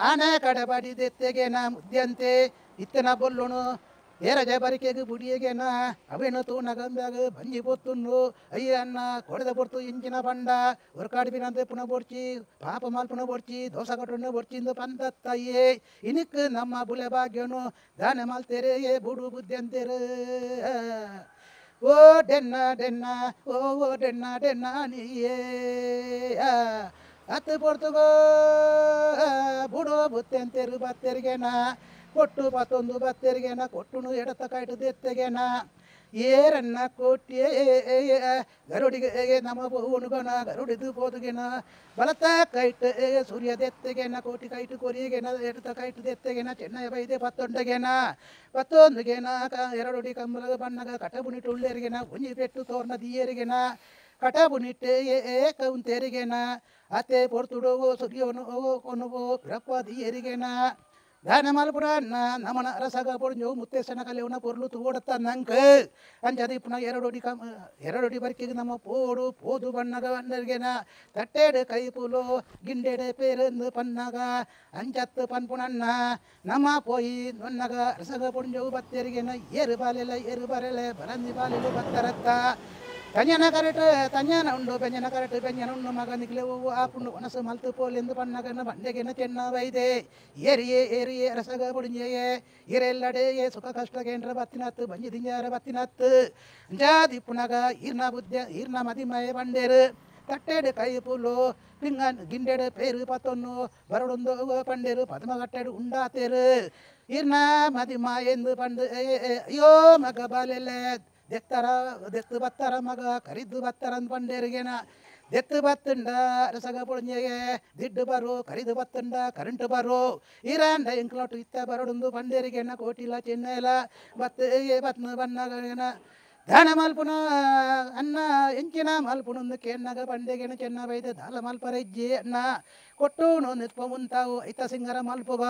ಆನೆ ಕಡಬಡಿ ದೆತ್ತೆಗೇನ ಮುದ್ಯಂತೆ ಇತ್ತನ ಬೊಲ್ಲುಣು ಏರಜ ಬರಿಕೆಗೆ ಬುಡಿಯಗೆನ ಅವೇನು ತೂನಗಂಬ್ಯಾಗ ಬಂಜಿ ಪೊತ್ತುಂಡು ಅಯ್ಯ ಅನ್ನ ಕೊಡದ ಪೊರ್ತು ಇಂಚಿನ ಬಂಡ ಒರ್ಕಾಡಿ ಬಿನಂತೆ ಪುನ ಬೊರ್ಚಿ ಪಾಪ ಮಾಲ್ಪುನ ಬೊರ್ಚಿ ದೋಸೆ ಕಟ್ಟುನ ಬೊರ್ಚಿಂದು ಪಂದತ್ತಯ್ಯೇ ಇನಿಕ್ ನಮ್ಮ ಬುಲೆ ಭಾಗ್ಯನು ದಾನೆ ಮಾಲ್ತೇರೆ ಏ ಬುಡು ಬುದ್ಧಂತೇರು ಓ ಡೆನ್ನ ಡೆನ್ನ ಓ ಓ ಡೆನ್ನ ಡೆನ್ನ ನೀಯೇ ಅತ್ತು ಪೊರ್ತುಗೋ ಬುಡೋ ಬುತ್ತೆಂತೆರು ಬತ್ತೆರಿಗೆನ ಕೊಟ್ಟು ಪತ್ತೊಂದು ಬತ್ತೆರಿಗೆನ ಕೊಟ್ಟುನು ಎಡತ ಕಾಯ್ಟು ದೆತ್ತೆಗೆನ ಏರನ್ನ ಕೋಟಿಯೇ ಗರುಡಿಗೆ ನಮ ಉಣುಗನ ಗರುಡಿದು ಪೋದುಗೆನ ಬಲತ ಕೈಟ್ ಸೂರ್ಯ ದೆತ್ತೆಗೆನ ಕೋಟಿ ಕೈಟು ಕೊರಿಗೆನ ಎಡತ ಕೈಟು ದೆತ್ತೆಗೆನ ಚೆನ್ನಯ ಬೈದೆ ಪತ್ತೊಂಡಗೆನ ಪತ್ತೊಂದುಗೆನ ಎರಡುಡಿ ಕಂಬಲಗ ಬಣ್ಣಗ ಕಟಬುನಿ ಟುಳ್ಳೇರಿಗೆನ ಉಂಜಿ ಪೆಟ್ಟು ತೋರ್ನ ದಿಯೇರಿಗೆನ ಕಟಬುನಿಟ್ಟೆ ಏಕೌಂತೆರಿಗೆನ ಅತೆ ಪೊರ್ತುಡೋ ಸುರಿಯೋನು ಕೊನುವೋ ಪಿರಪ್ಪದಿ ಎರಿಗೆನ ದಾನ ಮಲ್ಪುರ ನಮನ ರಸಗ ಪೊಡಿಂಜೋ ಮುತ್ತೇಸನ ಕಲೆವನ ಪೊರ್ಲು ತೂಡತ್ತ ನಂಕ ಅಂಜದಿ ಪುನಃ ಎರಡೊಡಿ ಕಮ ಎರಡೊಡಿ ಬರ್ಕಿಗೆ ನಮ್ಮ ಪೋಡು ಪೋದು ಬಣ್ಣಗ ಬಣ್ಣರಿಗೆನ ತಟ್ಟೆಡು ಕೈಪುಲು ಗಿಂಡೆಡೆ ಪೇರಂದು ಪನ್ನಗ ಅಂಚತ್ತು ಪನ್ಪುನನ್ನ ನಮ್ಮ ಪೋಯಿ ನೊನ್ನಗ ರಸಗ ಪೊಡಿಂಜೋ ಬತ್ತೆರಿಗೆನ ಏರು ಬಾಲೆಲ ಏರು ಬರೆಲೆ ಬರಂದಿ ಬಾಲೆಲು ಬತ್ತರತ್ತ ತನ್ಯನ ಕರೆಟ್ ತನ್ಯನ ಉಂಡು ಬೆಂಜನ ಕರೆಟ್ ಬೆಂಜನ ಉಂಡು ಮಗ ನಿಕ್ಲೆ ಹೂವು ಆಪುಂಡು ಒನಸು ಮಲ್ತು ಪೋಲೆಂದು ಪನ್ನಗನ ಬಂಡೆಗೆನ ಚೆನ್ನ ಬೈದೆ ಏರಿಯೇ ಏರಿಯೇ ರಸಗ ಬುಡಿಂಜೆಯೇ ಇರೆಲ್ಲಡೆ ಏ ಸುಖ ಕಷ್ಟ ಕೇಂದ್ರ ಬತ್ತಿನತ್ತು ಬಂಜಿ ದಿಂಜಾರ ಬತ್ತಿನತ್ತು ಜಾದಿ ಪುನಗ ಈರ್ನ ಬುದ್ಧ ಈರ್ನ ಮದಿಮಯ ಬಂಡೇರು ತಟ್ಟೆಡು ಕೈ ಪುಲು ಪಿಂಗ ಗಿಂಡೆಡು ಪೇರು ಪತ್ತೊನ್ನು ಬರಡೊಂದು ಪಂಡೇರು ಪದ್ಮಗಟ್ಟೆಡು ಉಂಡಾತೇರು ಈರ್ನ ಮದಿಮ ಎಂದು ಪಂಡು ಅಯ್ಯೋ ಮಗ ಬಾಲೆಲೆ ದೆತ್ತರ ದೆತ್ತು ಬತ್ತರ ಮಗ ಕರಿದ್ದು ಬತ್ತರ ಅಂದ್ ಪಂಡೇರಿಗೆನ ದೆತ್ತು ಬತ್ತುಂಡ ರಸಗ ಪೊಡಿಂಜೆಗೆ ದಿಡ್ಡು ಬರು ಕರಿದು ಬತ್ತುಂಡ ಕರೆಂಟು ಬರು ಇರಾಂಡ ಎಂಕ್ಲೋಟು ಇತ್ತ ಬರಡುಂದು ಪಂಡೇರಿಗೆನ ಕೋಟಿಲ ಚೆನ್ನೆಲ ಬತ್ತು ಬತ್ನ ಬನ್ನಗನ ದಾನ ಮಲ್ಪುನ ಅನ್ನ ಎಂಚಿನ ಮಲ್ಪುನೊಂದು ಕೇನ್ನಗ ಬಂಡೆಗೆನ ಚೆನ್ನ ಬೈದ ದಾಲ ಮಲ್ಪರೆಜ್ಜಿ ಅನ್ನ ಕೊಟ್ಟೂನು ನಿತ್ಪ ಮುಂತಾವು ಐತ ಸಿಂಗರ ಮಲ್ಪುಗ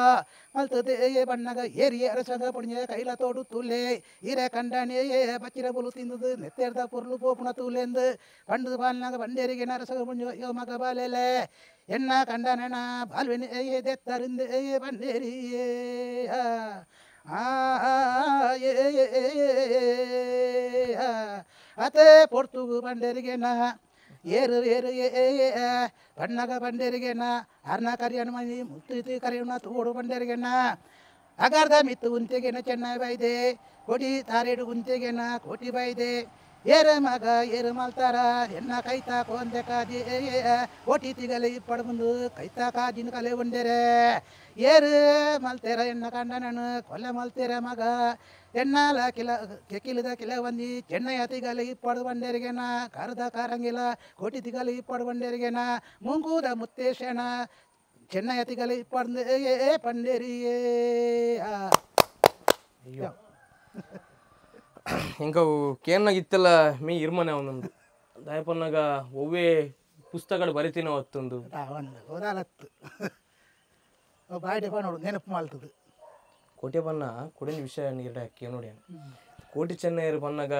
ಮಲ್ತದೆ ಏ ಬಣ್ಣಗ ಏರಿಯ ಅರಸಗ ಪುಣ್ಯ ಕೈಲ ತೋಡು ತೂಲೆ ಈರೆ ಕಂಡಾಣಿ ಏ ಬಚ್ಚಿರ ಬುಲು ತಿಂದದು ನೆತ್ತೆರ್ದ ಪೊರ್ಲು ಪೋಪುಣ ತೂಲೆಂದು ಪಂಡದು ಬಾಲ್ನಾಗ ಬಂಡೇರಿಗೆ ಅರಸಗ ಪುಣ್ಯ ಯೋ ಮಗ ಬಾಲೆಲೆ ಎಣ್ಣ ಕಂಡನಣ ಬಾಲ್ವೆನ ಏ ದೆತ್ತರಿಂದ ಏ ಬಂಡೇರಿಯೇ ಅತೆ ಪೊರ್ತುಗು ಬಂಡೇರಿಗೆನ ಏರು ಏರು ಏ ಬಣ್ಣಗ ಬಂಡೇರಿಗೆನ ಅರ್ನ ಕರಿಯಣ ಮನಿ ಮುತ್ತು ಕರಿಯಣ ತೋಡು ಬಂಡೇರಿಗೆನ ಅಗರ್ದ ಮಿತ್ತು ಉಂತೆಗೆನ ಚೆನ್ನೈ ಬೈದೆ ಕೊಡಿ ತಾರೇಡು ಉಂತೆಗೆನ ಕೋಟಿ ಬೈದೆ ಏರು ಮಗ ಏರು ಮಲ್ತಾರ ಎನ್ನ ಕೈತಾ ಕೋಂದೆ ಕಾಜಿ ಕೋಟಿ ತಿಗಲೆ ಇಪ್ಪಡ ಮುಂದು ಕೈತಾ ಕಾಜಿನ ಕಲೆ ಉಂಡೆರೆ ಏರು ಮಲ್ತೇರ ಎನ್ನ ಕಂಡನನು ಕೊಲೆ ಮಲ್ತೇರ ಮಗ ಎನ್ನಾಲ ಕಿಲ ಕೆಕಿಲಿದ ಕಿಲ ಒಂದಿ ಚೆನ್ನಯ ತಿಗಲೆ ಇಪ್ಪಡು ಬಂಡೇರಿಗೆನ ಕರದ ಕಾರಂಗಿಲ ಕೋಟಿ ತಿಗಲೆ ಇಪ್ಪಡು ಬಂಡೇರಿಗೆನ ಮುಂಗೂದ ಮುತ್ತೇಶನ ಚೆನ್ನಯ ತಿಗಲೆ ಇಪ್ಪಡು ಏ ಪಂಡೇರಿಯೇ. ಅಯ್ಯೋ ಇಂಕವು ಕೇನ್ನಾಗ ಇತ್ತೆಲ್ಲ ಮೇ ಇರ್ಮನೆ ಒಂದೊಂದು ದಯಪನ್ನಾಗ ಒವ್ವೇ ಪುಸ್ತಕಗಳು ಬರಿತೀನೋ ಹೊತ್ತೊಂದು ಒಂದು ಹೋದಾಲತ್ತು ಬಾಯ್ಡೆ ನೋಡು ನೆನಪು ಮಾಡ್ತದೆ. ಕೋಟೆ ಬಣ್ಣ ಕೊಡಿನ ವಿಷಯ ನೀರ ಹಾಕಿ ನೋಡಿ ಕೋಟಿ ಚೆನ್ನೈರು ಬಣ್ಣಾಗ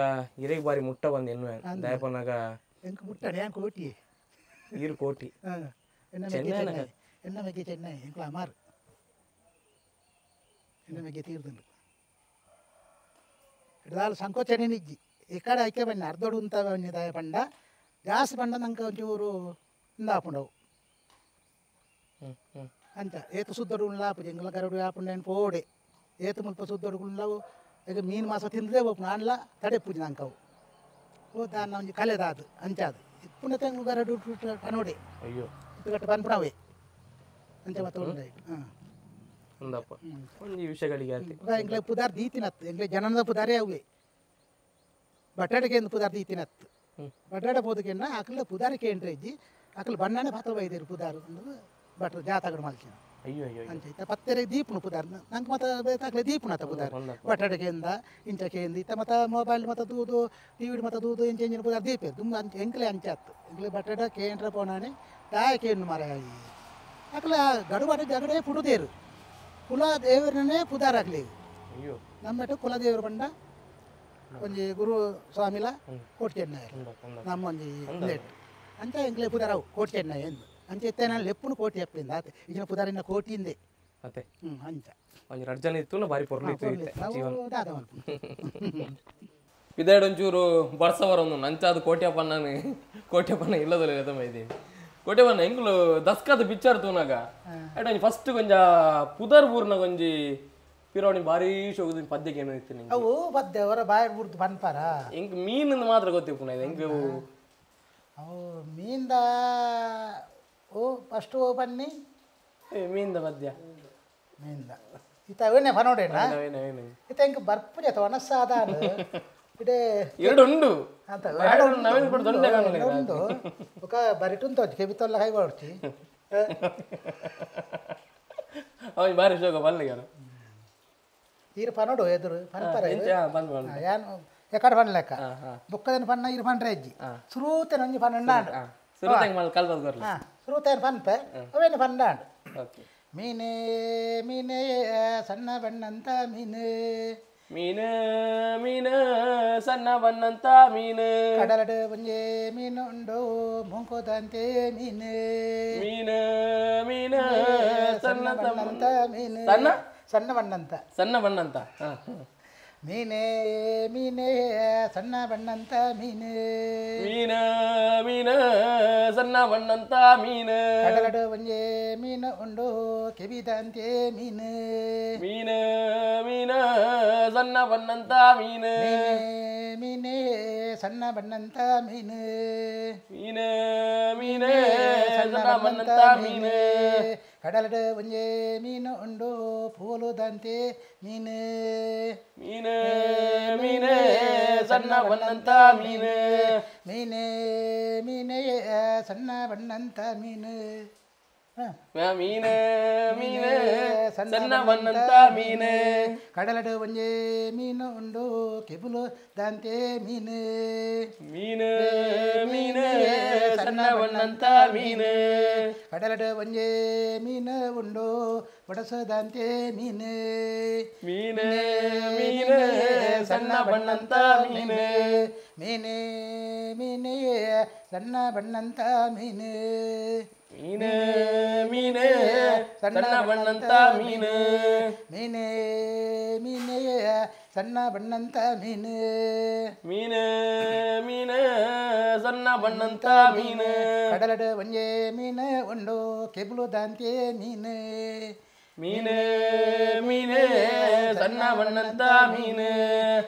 ಇರೇಗ್ ಬಾರಿ ಮುಟ್ಟ ಬಂದು ಎನ್ನುವೆ ದಯಪನ್ನಾಗ ಎಂಕ್ ಮುಟ್ಟಣ ಏನ್ ಕೋಟಿ ಈರು ಕೋಟಿ ಚೆನ್ನೈ ಎನ್ನ ಮೆಕ್ಕೆ ಚೆನ್ನೈ ಎಂಕ್ಲ ಅಮಾರು ಎನ್ನ ಮೆಕ್ಕೆ ತೀರ್ದುಂಡು ಇದಾಲು ಸಂಕೋಚನೆ ನಿಜ್ಜಿ ಈ ಕಡೆ ಐಕೆ ಬಣ್ಣ ಅರ್ಧೋಡು ಅಂತ ಬಣ್ಣ ಪಂಡ ಜಾಸ್ತಿ ಪಂಡ ನಂಗೆ ಒಂಚೂರು ಇಂದಾಪುಂಡವು ಅಂಚ ಏತು ಸುದ್ದೊಡು ಉಳ್ಳಾಪು ಎಂಗ್ಲ ಕರಡು ಆಪುಂಡೇನು ಪೋಡೆ ಏತು ಮುಲ್ಪ ಸುದ್ದೊಡು ಉಳ್ಳವು ಈಗ ಮೀನು ಮಾಸ ತಿಂದೇ ಹೋಗ್ಪು ನಾನ್ಲ ತಡೆ ಪೂಜೆ ನಂಕವು ಓ ದಾನ ಒಂಜಿ ಕಲೆದಾದು ಅಂಚಾದು ಇಪ್ಪುನ ತೆಂಗು ಗರಡು ಕನೋಡೆ ಅಯ್ಯೋ ಇಪ್ಪುಗಟ್ಟು ಪನ್ಪುಣವೇ ಅಂಚ ಮತ್ತೆ ಉಂಡೆ ಹಾಂ ಅಂದಪ್ಪ ಒಂದು ವಿಷಯಗಳಿಗೆ ಆಯ್ತು ಎಂಗ್ಲೆ ಪುದಾರ್ ದೀತಿನತ್ತು ಎಂಗ್ಲೆ ಜನನದ ಪುದಾರೇ ಅವೇ ಬಟಾಟೆಗೆ ಒಂದು ಪುದಾರ್ ದೀತಿನತ್ತು ಬಟಾಟೆ ಪೋದಕ್ಕೆನ್ನ ಅಕಲ ಪುದಾರ ಕೇಂದ್ರ ಇಜ್ಜಿ ಅಕಲ ಬಣ್ಣನೆ ಪಾತ್ರ ಬೈದೇರು ಪುದಾರು ಬಟ್ರು ಜಾತಗಡು ಮಲ್ಚಿನ ಅಯ್ಯೋ ಅಯ್ಯೋ ಅಂಚ ಇತ್ತ ಪತ್ತೆರೆ ದೀಪುನು ಪುದಾರ್ ನಂಗೆ ಮತ್ತೆ ಬೇಕಾಗ್ಲೆ ದೀಪುನತ್ತ ಪುದಾರ್ ಬಟಾಟೆಗೆಂದ ಇಂಚಕೆಂದ ಇತ್ತ ಮತ್ತೆ ಮೊಬೈಲ್ ಮತ್ತೆ ದೂದು ಟಿ ವಿ ಮತ್ತೆ ದೂದು ಇಂಚ ಇಂಚಿನ ಪುದಾರ್ ದೀಪೆ ದುಮ್ಮ ಅಂಚ ಎಂಕ್ಲೆ ಅಂಚಾತ್ತು ಎಂಕ್ಲೆ ಬಟಾಟ ಕೇಂದ್ರ ಪೋನಾನೆ ತಾಯ ಕೇಂದ್ರ ಮರ ಅಕಲ ಗಡುಬಡ ಜಗಡೆ ಪುಡುದೇರು ಕುಲ ದೇವರನ್ನೇ ಪುದಾರಾಗಲಿ ಅಯ್ಯೋ ನಮ್ಮಟ ಕುಲದೇವರು ಬಂಡ ಒಂಜಿ ಗುರು ಸ್ವಾಮಿಲ ಕೋಟಿ ಚೆನ್ನೈ ನಮ್ಮ ಒಂಜಿ ಲೇಟ್ ಅಂಚ ಎಂಕ್ಲೆ ಪುದಾರವು ಕೋಟಿ ಚೆನ್ನೈ ಎಂದು ಅಂಚ ಇತ್ತೆ ನಾನು ಲೆಪ್ಪುನು ಕೋಟಿ ಅಪ್ಪಿಂದ ಆತೆ ಈಗಿನ ಪುದಾರಿನ ಕೋಟಿಯಿಂದೆ ಅತ್ತೆ ಹ್ಞೂ ಅಂಚ ಒಂಜಿ ರಡ್ ಜನ ಇತ್ತು ಬಾರಿ ಪೊರ್ಲು ಇತ್ತು ನಾವು ದಾದ ಮಲ್ಪುನು ಇದೇಡು ಒಂಚೂರು ಬರ್ಸವರ ಒಂದು ನಂಚಾದ ಕೋಟ್ಯಪ್ಪನ ಕೋಟ್ಯಪ್ಪನ ಇಲ್ಲದಲ್ಲ ತಮ್ಮ ಇದ್ದೀನಿ ಕೋಟ್ಯಪ್ಪನ ಎಂಗ್ಲು ದಸ್ಕದ ಪಿಕ್ಚರ್ ತೂನಾಗ ಒಂಜಿ ಫಸ್ಟ್ ಕೊಂಜ ಪುದರ್ ಬೂರ್ನ ಒಂಜಿ ಪಿರೋಣಿ ಭಾರಿ ಶೋಗದ ಪದ್ಯಕ್ಕೆ ಏನೋ ಇತ್ತು ನಿಂಗೆ ಅವು ಪದ್ಯ ಅವರ ಬಾಯಿ ಬುಡ್ದು ಪನ್ಪಾರ ಎಂಕ್ ಮೀನಿಂದ ಮಾತ್ರ ಗೊತ್ತಿಪ್ಪುನ ಇದು ಎಂಕ್ ಅವು ಮೀನ್ದ ಓ ಫಸ್ಟ್ ಓ ಬನ್ನಿ ಮೀನ್ದ ಪದ್ಯ ಮೀನ್ದ ಇತ್ತ ಅವನೇ ಪನೋಡೇನ ಇತ್ತ ಎಂಕ್ ಬರ್ಪುಜ ಒನಸ್ಸಾದ ಇಡೇ ಎರಡು ಉಂಡು ಅಂತ ಉಂಡು ఒక ಬರಿಟುಂತ ಕೆಬಿತೊಲ್ಲ ಕೈ ಕೊಡ್ತಿ ಅವನು ಬಾರಿ ಶೋಕ ಬಲ್ಲಿಗಾರ ಈರು ಪನೋಡು ಎದುರು ಪನ್ಪರ ಯಾನು ಎಕಡೆ ಪಣ್ಲೆಕ್ಕ ಬೊಕ್ಕದನ ಪಣ್ಣ ಇರು ಪಂಡ್ರೆ ಅಜ್ಜಿ ಸುರೂತೇನ ಒಂಜಿ ಪನ್ನೊಂಡಾಂಡು ಸುರೂತೇನ ಪನ್ಪೆ ಅವೇನು ಪಂಡಾಂಡು. ಮೀನೇ ಮೀನೇ ಸಣ್ಣ ಬಣ್ಣಂತ ಮೀನು ಮೀನು ಮೀನು ಸಣ್ಣ ಬಣ್ಣಂತ ಮೀನು ಕಡಲಡು ಒಂಜೆ ಮೀನು ಉಂಡು ಮೂಂಕೋದಂತೆ ಮೀನು ಮೀನು ಮೀನು ಸಣ್ಣ ಬಣ್ಣಂತ ಮೀನು ಸಣ್ಣ ಸಣ್ಣ ಬಣ್ಣಂತ ಸಣ್ಣ ಬಣ್ಣಂತ ಮೀನೇ ಮೀನೇ ಸಣ್ಣ ಬಣ್ಣಂತ ಮೀನು ಮೀನು ಮೀನು ಸಣ್ಣ ಬಣ್ಣಂತ ಮೀನು ಕಡಲಡು ಒಂಜೆ ಮೀನು ಉಂಡು ಕೆಬಿದಂತೆ ಮೀನು ಮೀನು ಮೀನು ಸಣ್ಣ ಬಣ್ಣಂತ ಮೀನು ಮೀನೇ ಸಣ್ಣ ಬಣ್ಣಂತ ಮೀನು ಮೀನು ಮೀನು ಸಣ್ಣ ಬಣ್ಣಂತ ಮೀನು ಕಡಲಡು ಒಂಜೆ ಮೀನು ಉಂಡು ಪೋಲುದಂತೆ ಮೀನು ಮೀನು ಮೀನು ಸಣ್ಣ ಬಣ್ಣಂತ ಮೀನು ಮೀನೇ ಮೀನೇ ಸಣ್ಣ ಬಣ್ಣಂತ ಮೀನು ಮೀನು ಮೀನು ಸಣ್ಣ ಬಣ್ಣಂತ ಮೀನು ಕಡಲಡು ಒಂಜೆ ಮೀನು ಉಂಡು ಕೆಬುಲು ದಂತೆ ಮೀನು ಮೀನು ಮೀನು ಸಣ್ಣ ಬಣ್ಣಂತ ಮೀನು ಕಡಲಡು ಒಂಜೆ ಮೀನು ಉಂಡು ಬಡಸದಂತೆ ಮೀನು ಮೀನು ಮೀನು ಸಣ್ಣ ಬಣ್ಣಂತ ಮೀನು ಮೀನೇ ಮೀನೇ ಸಣ್ಣ ಬಣ್ಣಂತ ಮೀನು ಮೀನು ಮೀನು ಸಣ್ಣ ಬಣ್ಣಂತ ಮೀನು ಮೀನೇ ಮೀನೇ ಸಣ್ಣ ಬಣ್ಣಂತ ಮೀನು ಮೀನು ಮೀನು ಸಣ್ಣ ಬಣ್ಣಂತ ಮೀನು ಕಡಲಡು ಒಂಜೆ ಮೀನು ಉಂಡು ಕೆಬುಲು ದಂತೆ ಮೀನು ಮೀನು ಮೀನು ಸಣ್ಣ ಬಣ್ಣಂತ ಮೀನು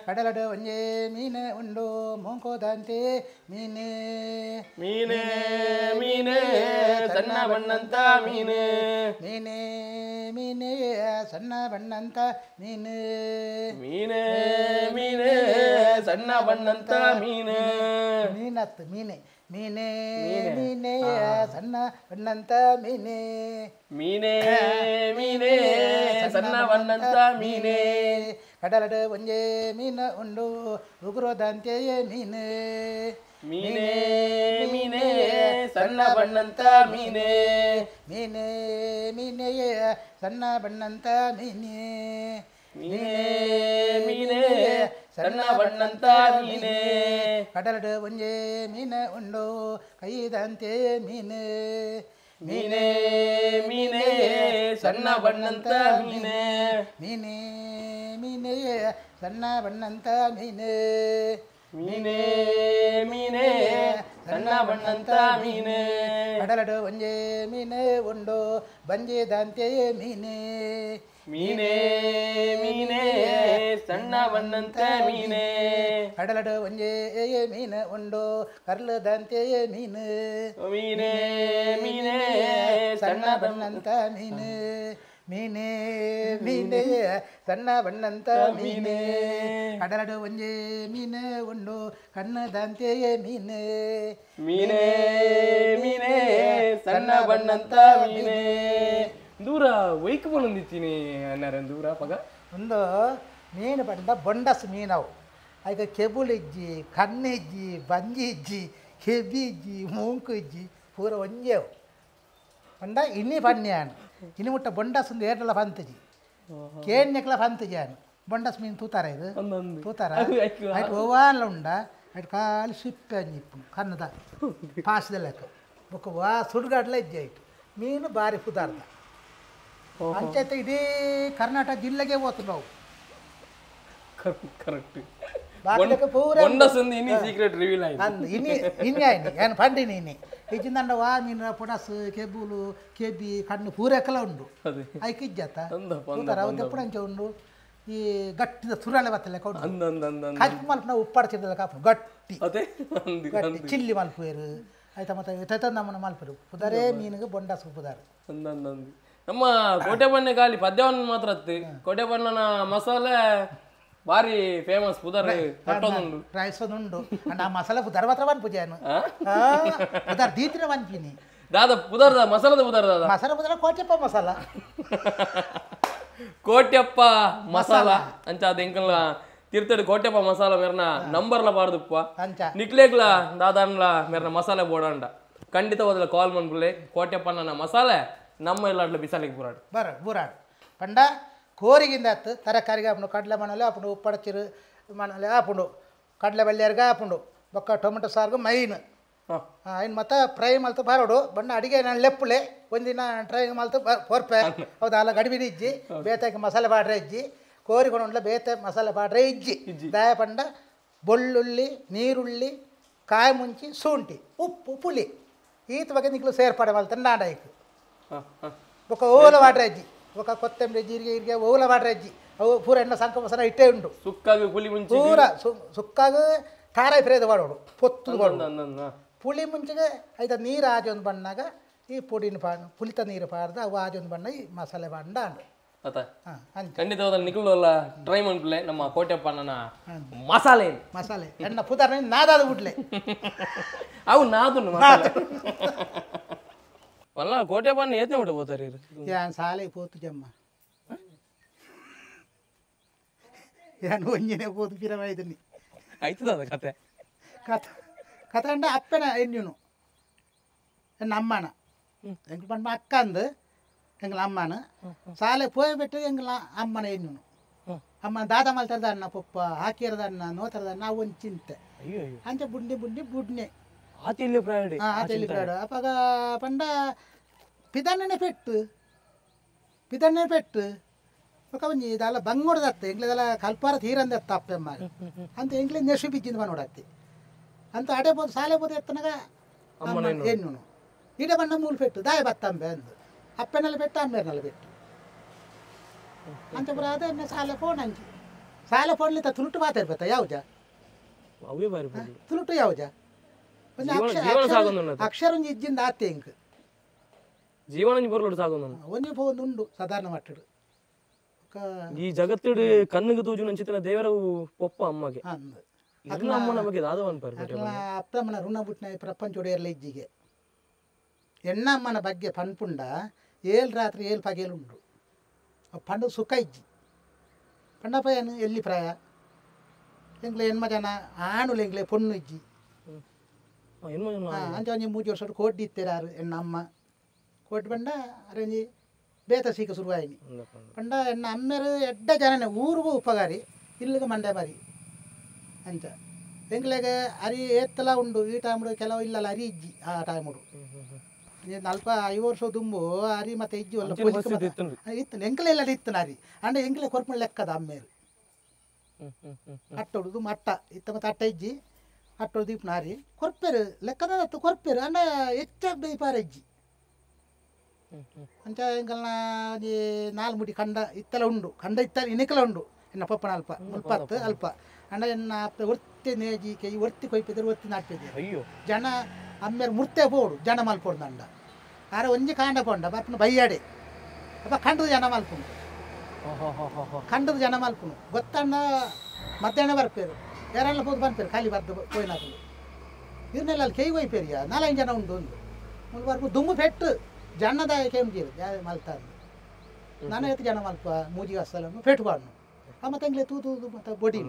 ಕಡಲಡು ಒಂಜೆ ಮೀನು ಉಂಡು ಮೂಂಕೋದಂತೆ ಮೀನು ಮೀನು ಮೀನು ಸಣ್ಣ ಬಣ್ಣಂತ ಮೀನು ಮೀನೇ ಮೀನೇ ಸಣ್ಣ ಬಣ್ಣಂತ ಮೀನು ಮೀನು ಮೀನು ಸಣ್ಣ ಬಣ್ಣಂತ ಮೀನು ಮೀನತ್ತು ಮೀನೆ ಮೀನೇ ಮೀನೇ ಸಣ್ಣ ಬಣ್ಣಂತ ಮೀನೆ ಮೀನೇ ಮೀನೇ ಸಣ್ಣ ಬಣ್ಣಂತ ಮೀನೆ ಕಡಲಡು ಒಂಜೆ ಮೀನು ಉಂಡು ಉಗುರೋದಂತೆಯೇ ಮೀನು ಮೀನೇ ಮೀನೇ ಸಣ್ಣ ಬಣ್ಣಂತ ಮೀನೆ ಮೀನೇ ಮೀನೇ ಸಣ್ಣ ಬಣ್ಣಂತ ಮೀನೆ ಮೀನೇ ಮೀನೇ ಸಣ್ಣ ಬಣ್ಣಂತ ಮೀನೆ ಕಡಲಡು ಒಂಜೆ ಮೀನು ಉಂಡು ಕೈದಂತೆ ಮೀನು ಮೀನೇ ಮೀನೇ ಸಣ್ಣ ಬಣ್ಣಂತ ಮೀನೆ ಮೀನೇ ಮೀನೇ ಸಣ್ಣ ಬಣ್ಣಂತ ಮೀನು ಮೀನೇ ಮೀನೇ ಸಣ್ಣ ಬಣ್ಣಂತ ಮೀನು ಕಡಲಡು ಒಂಜೆ ಮೀನು ಉಂಡು ಬಂಜೆದಂತೆಯೇ ಮೀನು ಮೀನೇ ಮೀನೇ ಸಣ್ಣ ಬಣ್ಣಂತ ಮೀನೆ ಕಡಲಡು ಒಂಜೆ ಮೀನು ಉಂಡು ಕರ್ಲದಂತೆಯೇ ಮೀನು ಮೀನೇ ಮೀನೇ ಸಣ್ಣ ಬಣ್ಣಂತ ಮೀನು ಮೀನೇ ಮೀನೇ ಸಣ್ಣ ಬಣ್ಣಂತ ಮೀನೆ ಕಡಲಡು ಒಂಜೆ ಮೀನು ಉಂಡು ಕಣ್ಣದಂತೆಯೇ ಮೀನು ಮೀನೇ ಮೀನೇ ಸಣ್ಣ ಬಣ್ಣಂತ ಮೀನೆ ದೂರ ಒಯ್ಕ್ ಬಂದಿತ್ತೀನಿ ಅನ್ನಾರ ದೂರ ಪಗ ಒಂದು ಮೀನು ಪಂಡ ಬೊಂಡಸ್ ಮೀನವು ಐಕ ಕೆಬುಲಿಜ್ಜಿ ಕಣ್ಣಿಜ್ಜಿ ಬಂಜಿ ಇಜ್ಜಿ ಕೆಬಿ ಇಜ್ಜಿ ಮೂಂಕು ಇಜ್ಜಿ ಪೂರ ಒಂಜೇವು ಪಂಡ ಇನಿ ಪನ್ಯಾನು ಇನಿ ಮುಟ್ಟ ಬೊಂಡಸ್ ಒಂದು ಏಟಲ ಪಂತಜಿ ಕೇಣ್ಯಕ್ಲ ಪಂತಜಿ ಆನು ಬೊಂಡಸ್ ಮೀನು ತೂತಾರ ಇದು ತೂತಾರ ಐಟ್ ಓವಾನ್ಲ ಉಂಡ ಐಟ್ ಖಾಲಿ ಸಿಪ್ಪೆ ಅಂಜಿಪ್ಪು ಕಣ್ಣದ ಪಾಸದ ಲೆಕ್ಕ ಬೊಕ್ಕ ವಾ ಸುಡುಗಾಡ್ಲ ಇಜ್ಜಿ ಐಟ್ ಮೀನು ಬಾರಿ ಪುದಾರ್ದ ಅಂಚೈತೆ ಇಡೀ ಕರ್ನಾಟಕ ಜಿಲ್ಲೆಗೆ ಹೋತು ನಾವು ಕರೆಕ್ಟ್ ಪೂರ ಇನಿ ಸೀಕ್ರೆಟ್ ರಿವೀಲ್ ಆಯ್ತು ಅಂದ್ ಇನಿ ಇನಿ ಆಯ್ನಿ ಏನು ಪಂಡಿನಿ ಇನಿ ಇಜ್ಜಿಂದಂಡ ವಾ ಮೀನು ಪುಡಸ್ ಕೆಬುಲು ಕೆಬಿ ಕಣ್ಣು ಪೂರೆಕಲ ಉಂಡು ಐಕ್ ಇಜ್ಜತ್ತ ತೂತಾರ ಅವು ದೆಪ್ಪುಡಂಚ ಉಂಡು ಈ ಗಟ್ಟಿದ ಸುರಾಳೆ ಬತ್ತಲೆ ಉಂಡು ಕಜ್ಪು ಮಲ್ಪುನ ಉಪ್ಪಾಡ್ತಿದ್ದಲ್ಲ ಕಾಪು ಗಟ್ಟಿ ಗಟ್ಟಿ ಚಿಲ್ಲಿ ಮಲ್ಪುವೇರು ಆಯ್ತಾ ಮತ್ತೆ ತೈತ ನಮ್ಮನ್ನ ಮಲ್ಪರು ಪುದಾರೇ ಮೀನಿಗೆ ಬೊಂಡಸ್ ಪುದಾರು ನಮ್ಮ ಕೋಟೆ ಬಣ್ಣ ಖಾಲಿ ಪದ್ಯವನ್ನು ಮಾತ್ರ ಅತ್ತು ಕೋಟೆ ಬಣ್ಣನ ಮಸಾಲೆ ಬಾರಿ ಫೇಮಸ್ ಪುದರ್ ಕಟ್ಟೊಂದುಂಡು ರೈಸ್ ಉಂಡು ಆ ಮಸಾಲೆ ಪುದರ್ ಮಾತ್ರ ಪನ್ಪುಜಾನು ಪುದರ್ ದೀತಿನ ಪನ್ಪಿನಿ ದಾದ ಪುದರ್ದ ಮಸಾಲದ ಪುದರ್ ದಾದ ಮಸಾಲೆ ಪುದರ್ ಕೋಟ್ಯಪ್ಪ ಮಸಾಲ ಕೋಟ್ಯಪ್ಪ ಮಸಾಲ ಅಂಚ ಅದು ಎಂಕಲ್ಲ ತಿರ್ತಡಿ ಕೋಟೆಪ್ಪ ಮಸಾಲ ಮೇರ್ನ ನಂಬರ್ಲ ಬಾರ್ದುಪ್ಪ ನಿಕ್ಲೇಗ್ಲ ದಾದಾನ್ಲ ಮೇರ್ನ ಮಸಾಲೆ ಬೋಡಾಂಡ ಖಂಡಿತವಾದಲ ಕಾಲ್ ಮನ್ಪುಲೆ ಕೋಟೆಪ್ಪ ನನ್ನ ಮಸಾಲೆ ನಮ್ಮ ಇಲ್ಲಾಡ್ಲ ಬಿಸಾಲಿಗೆ ಬುರಾಡು ಬರ ಬುರಾಡು ಪಂಡ ಕೋರಿಗಿಂದ ಆತು ತರಕಾರಿಗೆ ಆಪುಂಡು ಕಡಲೆ ಮಣಲೆ ಆಪುಂಡು ಉಪ್ಪಡಚಿರು ಮಣಲೆ ಆಪುಂಡು ಕಡಲೆ ಬಳ್ಳಿಯರ್ಗೆ ಆಪುಂಡು ಬೊಕ್ಕ ಟೊಮೆಟೊ ಸಾರ್ಗು ಮೈನ್ ಇನ್ನು ಮತ್ತೆ ಫ್ರೈ ಮಲ್ತು ಬರೋಡು ಬಣ್ಣ ಅಡಿಗೆ ನಾನು ಲೆಪ್ಪುಲೆ ಒಂದಿನ ಟ್ರೈ ಮಲ್ತು ಪೊರ್ಪೆ ಹೌದಾ ಅಲ್ಲ ಗಡಿಬಿಡಿ ಇಜ್ಜಿ ಬೇತಾಕಿ ಮಸಾಲೆ ಪಾಡ್ರೆ ಇಜ್ಜಿ ಕೋರಿ ಕೊಡೋಂಡ್ಲ ಬೇತೆ ಮಸಾಲೆ ಪಾಡ್ರೆ ಇಜ್ಜಿ ದಾಯ ಪಂಡ ಬೆಳ್ಳುಳ್ಳಿ ನೀರುಳ್ಳಿ ಕಾಯಿ ಮುಂಚಿ ಶುಂಠಿ ಉಪ್ಪು ಪುಳಿ ಈತ ಬಗ್ಗೆ ನಿಕ್ಲು ಸೇರ್ಪಡೆ ಮಲ್ತಾನೆ ನಾಡಾಯ್ಕು ಬೊಕ್ಕ ಓಲ ವಾಡ್ರೆ ಅಜ್ಜಿ ಬೊಕ್ಕ ಕೊತ್ತಂಬರಿ ಜೀರಿಗೆ ಹೀರಿಗೆ ಓಲ ವಾಡ್ರೆ ಅಜ್ಜಿ ಅವು ಪೂರ ಎಣ್ಣೆ ಸಂಕ ಮಸಾಲ ಇಟ್ಟೇ ಉಂಟು ಸುಕ್ಕಾಗಿ ಪುಳಿ ಮುಂಚೆ ಪೂರ ಸುಕ್ಕಾಗ ಖಾರ ಫ್ರೇದ ಮಾಡೋಡು ಪೊತ್ತು ಮಾಡೋಡು ಪುಳಿ ಮುಂಚೆಗೆ ಐತ ನೀರು ಆಜೊಂದು ಬಣ್ಣಾಗ ಈ ಪುಡಿನ ಪಾಡು ಪುಳಿತ ನೀರು ಪಾಡ್ದು ಅವು ಆಜೊಂದು ಬಣ್ಣ ಈ ಮಸಾಲೆ ಬಾಂಡ ಖಂಡಿತವಾದ ನಿಕ್ಲು ಟ್ರೈ ಮಾಡ್ಲೆ ನಮ್ಮ ಕೋಟೆಪ್ಪ ನನ್ನ ಮಸಾಲೆ ಮಸಾಲೆ ಎಣ್ಣ ಪುದಾರ ನಾದಾದ ಬಿಡ್ಲೆ ಅವು ನಾದು ಮಸಾಲೆ ಅಲ್ಲ ಕೋಟೆಪ್ಪ ಏತ್ನೆ ಬಿಟ್ಟು ಹೋಗ್ತಾರೆ ಯಾನ್ ಸಾಲೆ ಪೋತು ಜಮ್ಮ ಯಾನ್ ಒಂಜಿನೇ ಪೋತು ಪಿರವಾಯ್ತೀನಿ ಆಯ್ತದ ಕತೆ ಕತೆ ಕತೆ ಅಂಡ ಅಪ್ಪನ ಎನ್ನುನು ಎನ್ನ ಅಮ್ಮನ ಎಂಗ್ಲ ಪಂಡ ಅಕ್ಕ ಅಂದು ಎಂಗ್ಲ ಅಮ್ಮನ ಸಾಲೆ ಪೋಯ್ಬಿಟ್ಟು ಎಂಗ್ಲ ಅಮ್ಮನ ಎನ್ನುನು ಅಮ್ಮ ದಾದ ಮಲ್ತರದ ಅಣ್ಣ ಪೊಪ್ಪ ಹಾಕಿರದ ಅಣ್ಣ ನೋತರದ ಅಣ್ಣ ಅವು ಒಂದು ಚಿಂತೆ ಅಂಚೆ ಬುಡ್ನಿ ಬುಡ್ನಿ ಬುಡ್ನೆ ಆತಿಲ್ಲಿ ಪ್ರಾಡು ಅಪ್ಪಾಗ ಪಂಡ ಪಿದಣ್ಣನೆ ಪೆಟ್ಟು ಪಿದಣ್ಣನೆ ಪೆಟ್ಟು ఒక ಒಂಜಿ ಇದೆಲ್ಲ ಬಂಗೋಡ್ದತ್ತೆ ಎಂಗ್ಲೆದೆಲ್ಲ ಕಲ್ಪಾರ ತೀರಂದತ್ತ ಅಪ್ಪೆಮ್ಮ ಅಂತ ಎಂಗ್ಲೆ ನೆಶು ಬಿಜ್ಜಿಂದ ಬಂದೋಡತ್ತಿ ಅಂತ ಅಡೆ ಬೋದು ಸಾಲೆ ಬೋದು ಎತ್ತನಾಗ ಎನ್ನುನು ಇಡೆ ಬಣ್ಣ ಮೂಲು ಪೆಟ್ಟು ದಾಯ ಬತ್ತಂಬೆ ಅಂದು ಅಪ್ಪೆನೆಲ್ಲ ಪೆಟ್ಟು ಅಮ್ಮೇರ್ನೆಲ್ಲ ಪೆಟ್ಟು ಅಂತ ಪುರ ಅದೇ ಸಾಲೆ ಫೋನ್ ಅಂಚಿ ಸಾಲೆ ಫೋನ್ಲಿಂದ ತುಳುಟು ಮಾತಾಡ್ಬತ್ತ ಯಾವುಜ ತುಳುಟು ಯಾವುಜ ಒಂದು ಅಕ್ಷರ ಒಂಜಿ ಇಜ್ಜಿಂದ ಆತ್ತೆ ಇಂಕ್ ಜೀವನ ಬರಲೋಡು ಸಾಗೊಂದು ಒಂಜಿ ಫೋನ್ ಉಂಡು ಸಾಧಾರಣ ಮಟ್ಟಡು ಈ ಜಗತ್ತಿಡು ಕಣ್ಣಿಗೆ ತೂಜು ನಂಚಿತನ ದೇವರ ಪೊಪ್ಪ ಅಮ್ಮಗೆ ಅಮ್ಮನ ಬಗ್ಗೆ ದಾದ ಅಪ್ಪಮ್ಮನ ಋಣ ಬುಟ್ಟಿನ ಪ್ರಪಂಚ ಒಡೆಯರ್ಲ ಇಜ್ಜಿಗೆ ಎಣ್ಣಮ್ಮನ ಬಗ್ಗೆ ಪನ್ಪುಂಡ ಏಳು ರಾತ್ರಿ ಏಳು ಪಗೇಲು ಉಂಡು ಪಂಡು ಸುಖ ಇಜ್ಜಿ ಪಂಡಪ್ಪ ಏನು ಎಲ್ಲಿ ಪ್ರಾಯ ಎಂಗ್ಲೆ ಎಣ್ಮ ಜನ ಆಣುಲು ಎಂಗ್ಲೆ ಪೊಣ್ಣು ಇಜ್ಜಿ ಅಂಚ ಒಂಜಿ ಮೂಜಿ ವರ್ಷ ಕೋಡ್ಡಿ ಇತ್ತೇರಾರು ಎಣ್ಣ ಅಮ್ಮ ಕೋಟಿ ಬಂಡ ಅರೆಂಜಿ ಬೇತ ಸೀಕ ಶುರುವಾಯಿನಿ ಪಂಡ ಎಣ್ಣ ಅಮ್ಮೇರು ಎಡ್ಡ ಜನನೆ ಊರಿಗೂ ಉಪಕಾರಿ ಇಲ್ಲಿಗೆ ಮಂಡ್ಯ ಬಾರಿ ಅಂಚ ಎಂಗ್ಲೆಗೆ ಅರಿ ಏತ್ತಲ ಉಂಡು ಈ ಟೈಮ್ಡು ಕೆಲವು ಇಲ್ಲಲ್ಲ ಅರಿ ಇಜ್ಜಿ ಆ ಟೈಮ್ಡು 45 ವರ್ಷ ದುಂಬು ಅರಿ ಮತ್ತೆ ಇಜ್ಜಿ ಒಲ್ಲ ಇತ್ತು ಎಂಕ್ಲೆ ಇಲ್ಲ ಇತ್ತು ಅರಿ ಅಂಡ ಎಂಕ್ಲೆ ಕೊರ್ಪಣ ಲೆಕ್ಕದ ಅಮ್ಮೇರು ಅಟ್ಟೊಡುದು ಅಟ್ಟ ಇತ್ತ ಮತ್ತೆ ಅಟ್ಟ ಇಜ್ಜಿ ಅಟ್ಟೊಡು ದೀಪನ ಅರಿ ಕೊರ್ಪೇರು ಲೆಕ್ಕದ ಕೊರ್ಪೇರು ಅಂಡ ಹೆಚ್ಚಾಗಿ ಬೇಪಾರ ಇಜ್ಜಿ ಅಂಚ ಎಂಕಲ್ನ ಒಂಜಿ ನಾಲ್ ಮುಡಿ ಕಂಡ ಇತ್ತಲ ಉಂಡು ಕಂಡ ಇತ್ತಲ ಇನಿಕಲ ಉಂಡು ಎನ್ನ ಪಪ್ಪನ ಅಲ್ಪ ಮುಲ್ಪತ್ತು ಅಲ್ಪ ಅಂಡ ಎನ್ನ ಅಪ್ಪ ಒರ್ತಿ ನೇಜಿ ಕೈ ಒರ್ತಿ ಕೊಯ್ಪಿದ್ರು ಒರ್ತಿ ನಾಟ್ಪಿದ್ರು ಅಯ್ಯೋ ಜನ ಅಮ್ಮೇರು ಮುರ್ತೆ ಪೋಡು ಜನ ಮಲ್ಪೋಡು ಅಂಡ ಆರ ಒಂಜಿ ಕಾಂಡ ಪೋಂಡ ಬಪ್ಪನ ಬೈಯಾಡೆ ಅಪ್ಪ ಕಂಡದ ಜನ ಮಲ್ಪುನು ಕಂಡದ ಜನ ಮಲ್ಪುನು ಗೊತ್ತಣ್ಣ ಮಧ್ಯಾಹ್ನ ಬರ್ಪೇರು ಯಾರೆಲ್ಲ ಪೋದು ಬರ್ಪೇರು ಖಾಲಿ ಬರ್ದು ಪೋಯಿನಾಕಲು ಇವ್ರನ್ನೆಲ್ಲ ಅಲ್ಲಿ ಕೈ ಕೊಯ್ಪೇರಿಯ ನಾಲ್ಕು ಜನ ಉಂಟು ಒಂದು ಮುಲ್ವರ್ಗು ದುಮ್ಮು ಪೆಟ್ಟು ಜನದ ಕೆಂಜೀರು ಮಲ್ತಾಂದು ನಾನು ಎತ್ತು ಜನ ಮಲ್ಪ ಮೂಜಿ ಅಸಲನ್ನು ಪೆಟ್ಟು ಬಾಡ್ನು ಆ ಮತ್ತೆ ಎಂಗ್ಲೆ ತೂ ತೂ ಮತ್ತೆ ಬೊಡಿ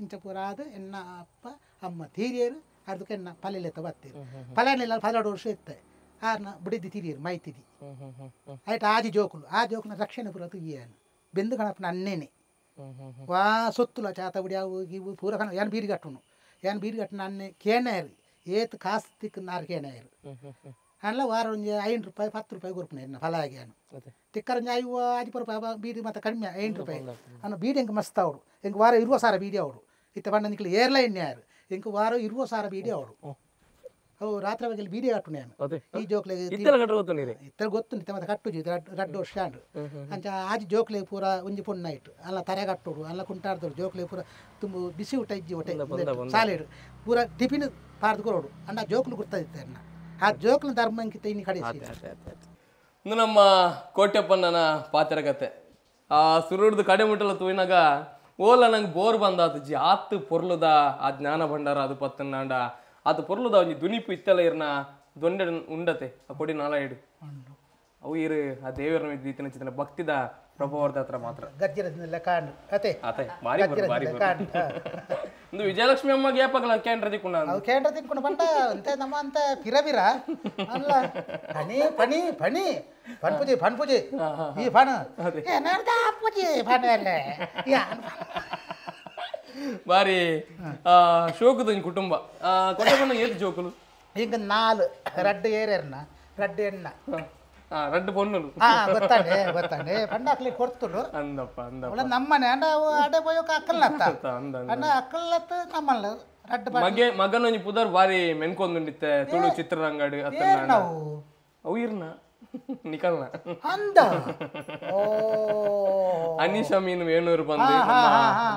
ಇಂಚ ಪೂರ ಅದು ಎನ್ನ ಅಪ್ಪ ಅಮ್ಮ ತೀರಿಯರು ಅದಕ್ಕೆ ಎನ್ನ ಪಲ್ಲೆತ್ತ ಬತ್ತೀರು ಪಲ್ಯನೆಲ್ಲ 12 ವರ್ಷ ಇತ್ತೆ ಆರ್ನ ಬುಡಿದ್ದು ತೀರಿಯರು ಮೈತಿದಿ ಆಯ್ತು ಆಜಿ ಜೋಕುಲು ಆ ಜೋಕುನ ರಕ್ಷಣೆ ಪೂರ ತುಯ್ಯಾನು ಬೆಂದು ಗಣಪನ ಅನ್ನೇನೆ ವಾ ಸೊತ್ತುಲ ಚಾತ ಬುಡಿ ಅವು ಇವು ಪೂರ ಕಣ ಏನು ಬೀರಿ ಕಟ್ಟುನು ಏನು ಬೀರಿ ಕಟ್ಟುನ ಅನ್ನೆ ಕೇಣಾಯರು ಏತ್ ಕಾಸು ತಿಕ್ಕ ನಾರು ಕೇಣಾಯರು ಅಲ್ಲ ವಾರ ಒಂಜಿ 5 ರೂಪಾಯಿ 10 ರೂಪಾಯಿ ಕೊರ್ಪುನ ಎನ್ನ ಫಲ ಆಗ್ಯಾನು ತಿಕ್ಕರ ಒಂಜಿ 5 5 ರೂಪಾಯಿ ಬೀಡಿ ಮತ್ತೆ ಕಡಿಮೆ 8 ರೂಪಾಯಿ ಅನ್ನ ಬೀಡಿ ಎಂಕ್ ಮಸ್ತ್ ಅವಡು ಎಂಕ್ ವಾರ 20,000 ಬೀಡಿ ಅವಡು ಇತ್ತ ಬಣ್ಣ ನಿಕ್ಲು ಏರ್ಲ ಎಣ್ಣೆ ಯಾರು ಎಂಕ್ ವಾರ 20,000 ಬೀಡಿ ಅವಡು ಅವು ರಾತ್ರಿ ಬಗ್ಗೆ ಬೀಡಿ ಕಟ್ಟು ನಾನು ಈ ಜೋಕ್ಲೆ ಇತ್ತಲ ಗೊತ್ತುಂಟು ಮತ್ತೆ ಕಟ್ಟುಜಿ ರಡ್ಡು ವರ್ಷ ಆಂಡು ಅಂಚ ಆಜಿ ಜೋಕ್ಲೆ ಪೂರ ಒಂಜಿ ಪೊಣ್ಣ ಇಟ್ಟು ಅಲ್ಲ ತರೆ ಕಟ್ಟೋಡು ಅಲ್ಲ ಕುಂಟಾಡ್ದೋಡು ಜೋಕ್ಲೆ ಪೂರ ತುಂಬ ಬಿಸಿ ಊಟ ಇಜ್ಜಿ ಹೊಟ್ಟೆ ಸಾಲೇಡು ಪೂರ ಟಿಫಿನ್ ಪಾರ್ದು ಕೊರೋಡು ಅಣ್ಣ ಜೋಕ್ಲು ಗುರ್ತದಿತ್ತೆ ಅಣ್ಣ ಆ ಜೋಕ್ಲ ಧರ್ಮಂಕಿತ ಇನ್ನು ಕಡೆ ಇನ್ನು ನಮ್ಮ ಕೋಟೆಪ್ಪಣ್ಣನ ಪಾತ್ರಕತೆ ಆ ಸುರುಡ್ದು ಕಡೆ ಮುಟ್ಟಲ ತೂಯಿನಾಗ ಓಲ ನಂಗೆ ಬೋರ್ ಬಂದಾತು ಜಿ ಆತು ಪೊರ್ಲುದ ಆ ಜ್ಞಾನ ಭಂಡಾರ ಅದು ಪತ್ತನಾಂಡ ಆತು ಪೊರ್ಲುದ ಒಂಜಿ ದುನಿಪು ಇತ್ತಲ ಇರ್ನ ದೊಂಡೆ ಉಂಡತೆ ಆ ಕೊಡಿ ನಾಲ ಇಡು ಅವು ಇರು ಆ ದೇವರನ ದೀತನ ಚಿತನ ಭಕ್ತಿದ ಪ್ರಭಾವರ್ಧ ಹತ್ರ ಮಾತ್ರ ಗಜ್ಜಿರದಿಲ್ಲ ಕಾಂಡ್ ಅತೆ ಅತೆ ಬಾರಿ ಬರು ಬಾರಿ ಕಾಂಡ್ ಒಂದು ವಿಜಯಲಕ್ಷ್ಮಿ ಅಮ್ಮಗೆ ಏಪಗಲ ಕೇಂದ್ರ ದಿಕ್ಕುಂಡ ಅವು ಕೇಂದ್ರ ತಿಕ್ಕೊಂಡು ಬಂಡ ಅಂತೆ ನಮ್ಮ ಅಂತ ಪಿರಬಿರ ಅಲ್ಲ ಪಣಿ ಪಣಿ ಪಣಿ ಪನ್ಪುಜಿ ಪನ್ಪುಜಿ ಈ ಪಣ ಏನಾರ್ದ ಪೂಜಿ ಪಣ ಅಲ್ಲೇ ಬಾರಿ ಶೋಕದ ಕುಟುಂಬ ಕೊಟ್ಟೆ ಏತ್ ಜೋಕುಲು ಈಗ ನಾಲ್ ರಡ್ಡು ಏರ್ನ ರಡ್ಡು ಎಣ್ಣ ರಡ್ಡು ಪೊನ್ನುಲು ಗೊತ್ತಾಂಡೆ ಗೊತ್ತಾಂಡೆ ಪಂಡ ಅಕ್ಲಿ ಕೊಡ್ತುಲು ಅಂದಪ್ಪ ಅಂದಪ್ಪ ನಮ್ಮನೆ ಅಂಡ ಅಡೆ ಪೋಯೋಕ ಅಕ್ಕಲ್ನತ್ತ ಅಂಡ ಅಕ್ಕಲ್ಲತ್ತ ನಮ್ಮಲ್ಲ ರಡ್ಡು ಮಗೆ ಮಗನೊಂಜಿ ಪುದರ್ ಬಾರಿ ಮೆನ್ಕೊಂದುಂಡಿತ್ತೆ ತುಳು ಚಿತ್ರರಂಗಡು ಅತ್ತ ನಾವು ಅವು ಇರ್ನ ನಿಕಲ್ನ ಅಂದ ಓ ಅನೀಶ್ ಅಮೀನ್ ವೇಣೂರು ಬಂದು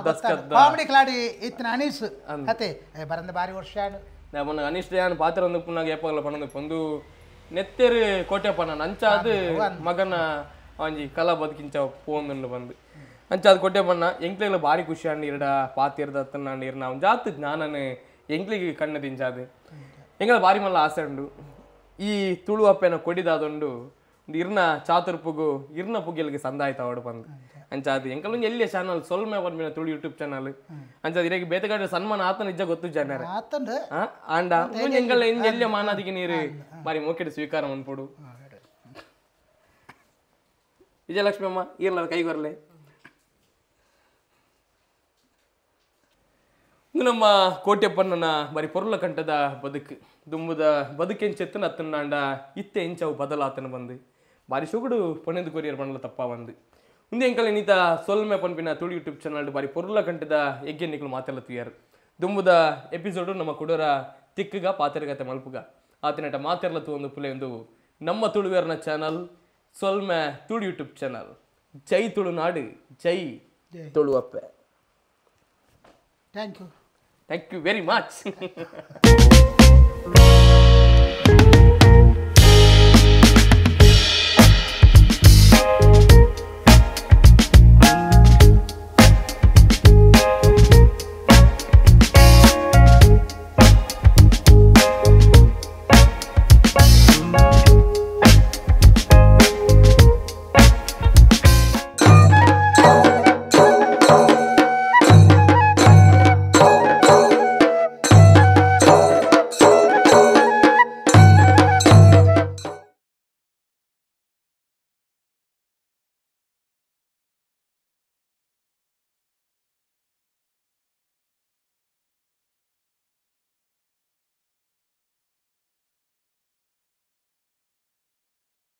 ದಸ್ಕದ್ದ ಕಾಮಿಡಿ ಕ್ಲಾಡಿ ಇತ್ತಿನ ಅನೀಶ್ ಅತೆ ಬರಂದ ಬಾರಿ ವರ್ಷ ಮೊನ್ನೆ ಅನೀಶ್ ಯಾನ್ ಪಾತ್ರ ಒಂದು ಪುನಾಗ ಏಪಗಲ ಪಣಂದು ಒಂದು ನೆತ್ತೆರು ಕೋಟೆಪ್ಪನ ಅಂಚಾದು ಮಗನ ಒಂಜಿ ಕಲಾ ಬದುಕಿಂಚ ಪೋಂದುಂಡು ಬಂದು ಅಂಚಾದ ಕೋಟೆಪ್ಪಣ್ಣ ಎಂಕ್ಲೆಗ್ಲ ಬಾರಿ ಖುಷಿ ಅಂಡ್ ಇರಡ ಪಾತಿರ್ದ ಅತ್ತನ ಇರ್ನ ಅವ್ನ ಜಾತ್ ಜ್ಞಾನನ ಎಂಕ್ಲಿಗೆ ಕಣ್ಣು ದಿಂಚಾದು ಎಂಗಳ ಬಾರಿ ಮಲ್ಲ ಆಸೆ ಉಂಡು ಈ ತುಳು ಅಪ್ಪೆನ ಕೊಡಿದಾದುಂಡು ಇರ್ನ ಚಾತುರ್ಪುಗು ಇರ್ನ ಪುಗೆಲ್ಗೆ ಸಂದಾಯ್ತ ಅವಡು ಬಂದು ಅಂಚಾದು ಎಂಕಲ್ ಒಂಜಿ ಎಲ್ಲಿಯ ಚಾನಲ್ ಸೊಲ್ಮೆ ಪನ್ಪಿನ ತುಳು ಯೂಟ್ಯೂಬ್ ಚಾನಲ್ ಅಂಚಾದ ಇರೆಗ್ ಬೇತೆಗಾಡ ಸನ್ಮಾನ ಆತನ ನಿಜ ಗೊತ್ತು ಜನರ ಆಂಡ ಎಂಕಲ್ ಎಲ್ಲಿಯ ಮಾನಾದಿಗೆ ನೀರು ಬಾರಿ ಮೋಕೆಡ್ ಸ್ವೀಕಾರ ಮನ್ಪೊಡು ವಿಜಯಲಕ್ಷ್ಮಿ ಅಮ್ಮ ಇರ್ಲ ಕೈ ಬರ್ಲೆ ನಮ್ಮ ಕೋಟೆಪ್ಪಣ್ಣನ ಬಾರಿ ಪೊರ್ಲ ಕಂಠದ ಬದುಕು ದುಂಬುದ ಬದುಕೆಂಚೆತ್ತನ ಅತ್ತನಾಂಡ ಇತ್ತೆ ಎಂಚವು ಬದಲಾತನ ಬಂದು ಬಾರಿ ಶುಗುಡು ಪೊಣೆದು ಕೊರಿಯರ್ ಬಂಡಲ ತಪ್ಪ ಬಂದು ಮುಂದೆ ಎಂಕಲ್ ನೀತ ಸೊಲ್ಮೆ ಪನ್ಪಿನ ತುಳು ಯೂಟ್ಯೂಬ್ ಚಾನಲ್ ಬಾರಿ ಪೊರ್ಲ ಕಂಠದ ಎಗ್ಗೆ ನಿಕ್ಲು ಮಾತೆಲ್ಲ ತುಯರ್ ದುಂಬುದ ಎಪಿಸೋಡು ನಮ್ಮ ಕುಡೋರ ತಿಕ್ಕಗ ಪಾತೆರಗತೆ ಮಲ್ಪುಗ ಆತನಟ ಮಾತೆರ್ಲ ತೂ ಪುಲೆ ಒಂದು ನಮ್ಮ ತುಳುವೇರ್ನ ಚಾನಲ್ ಸೊಲ್ಮೆ ತುಳು ಯೂಟ್ಯೂಬ್ ಚಾನಲ್. ಜೈ ತುಳುನಾಡು, ಜೈ ತುಳುವಪ್ಪೆ. Thank you. Thank you very much.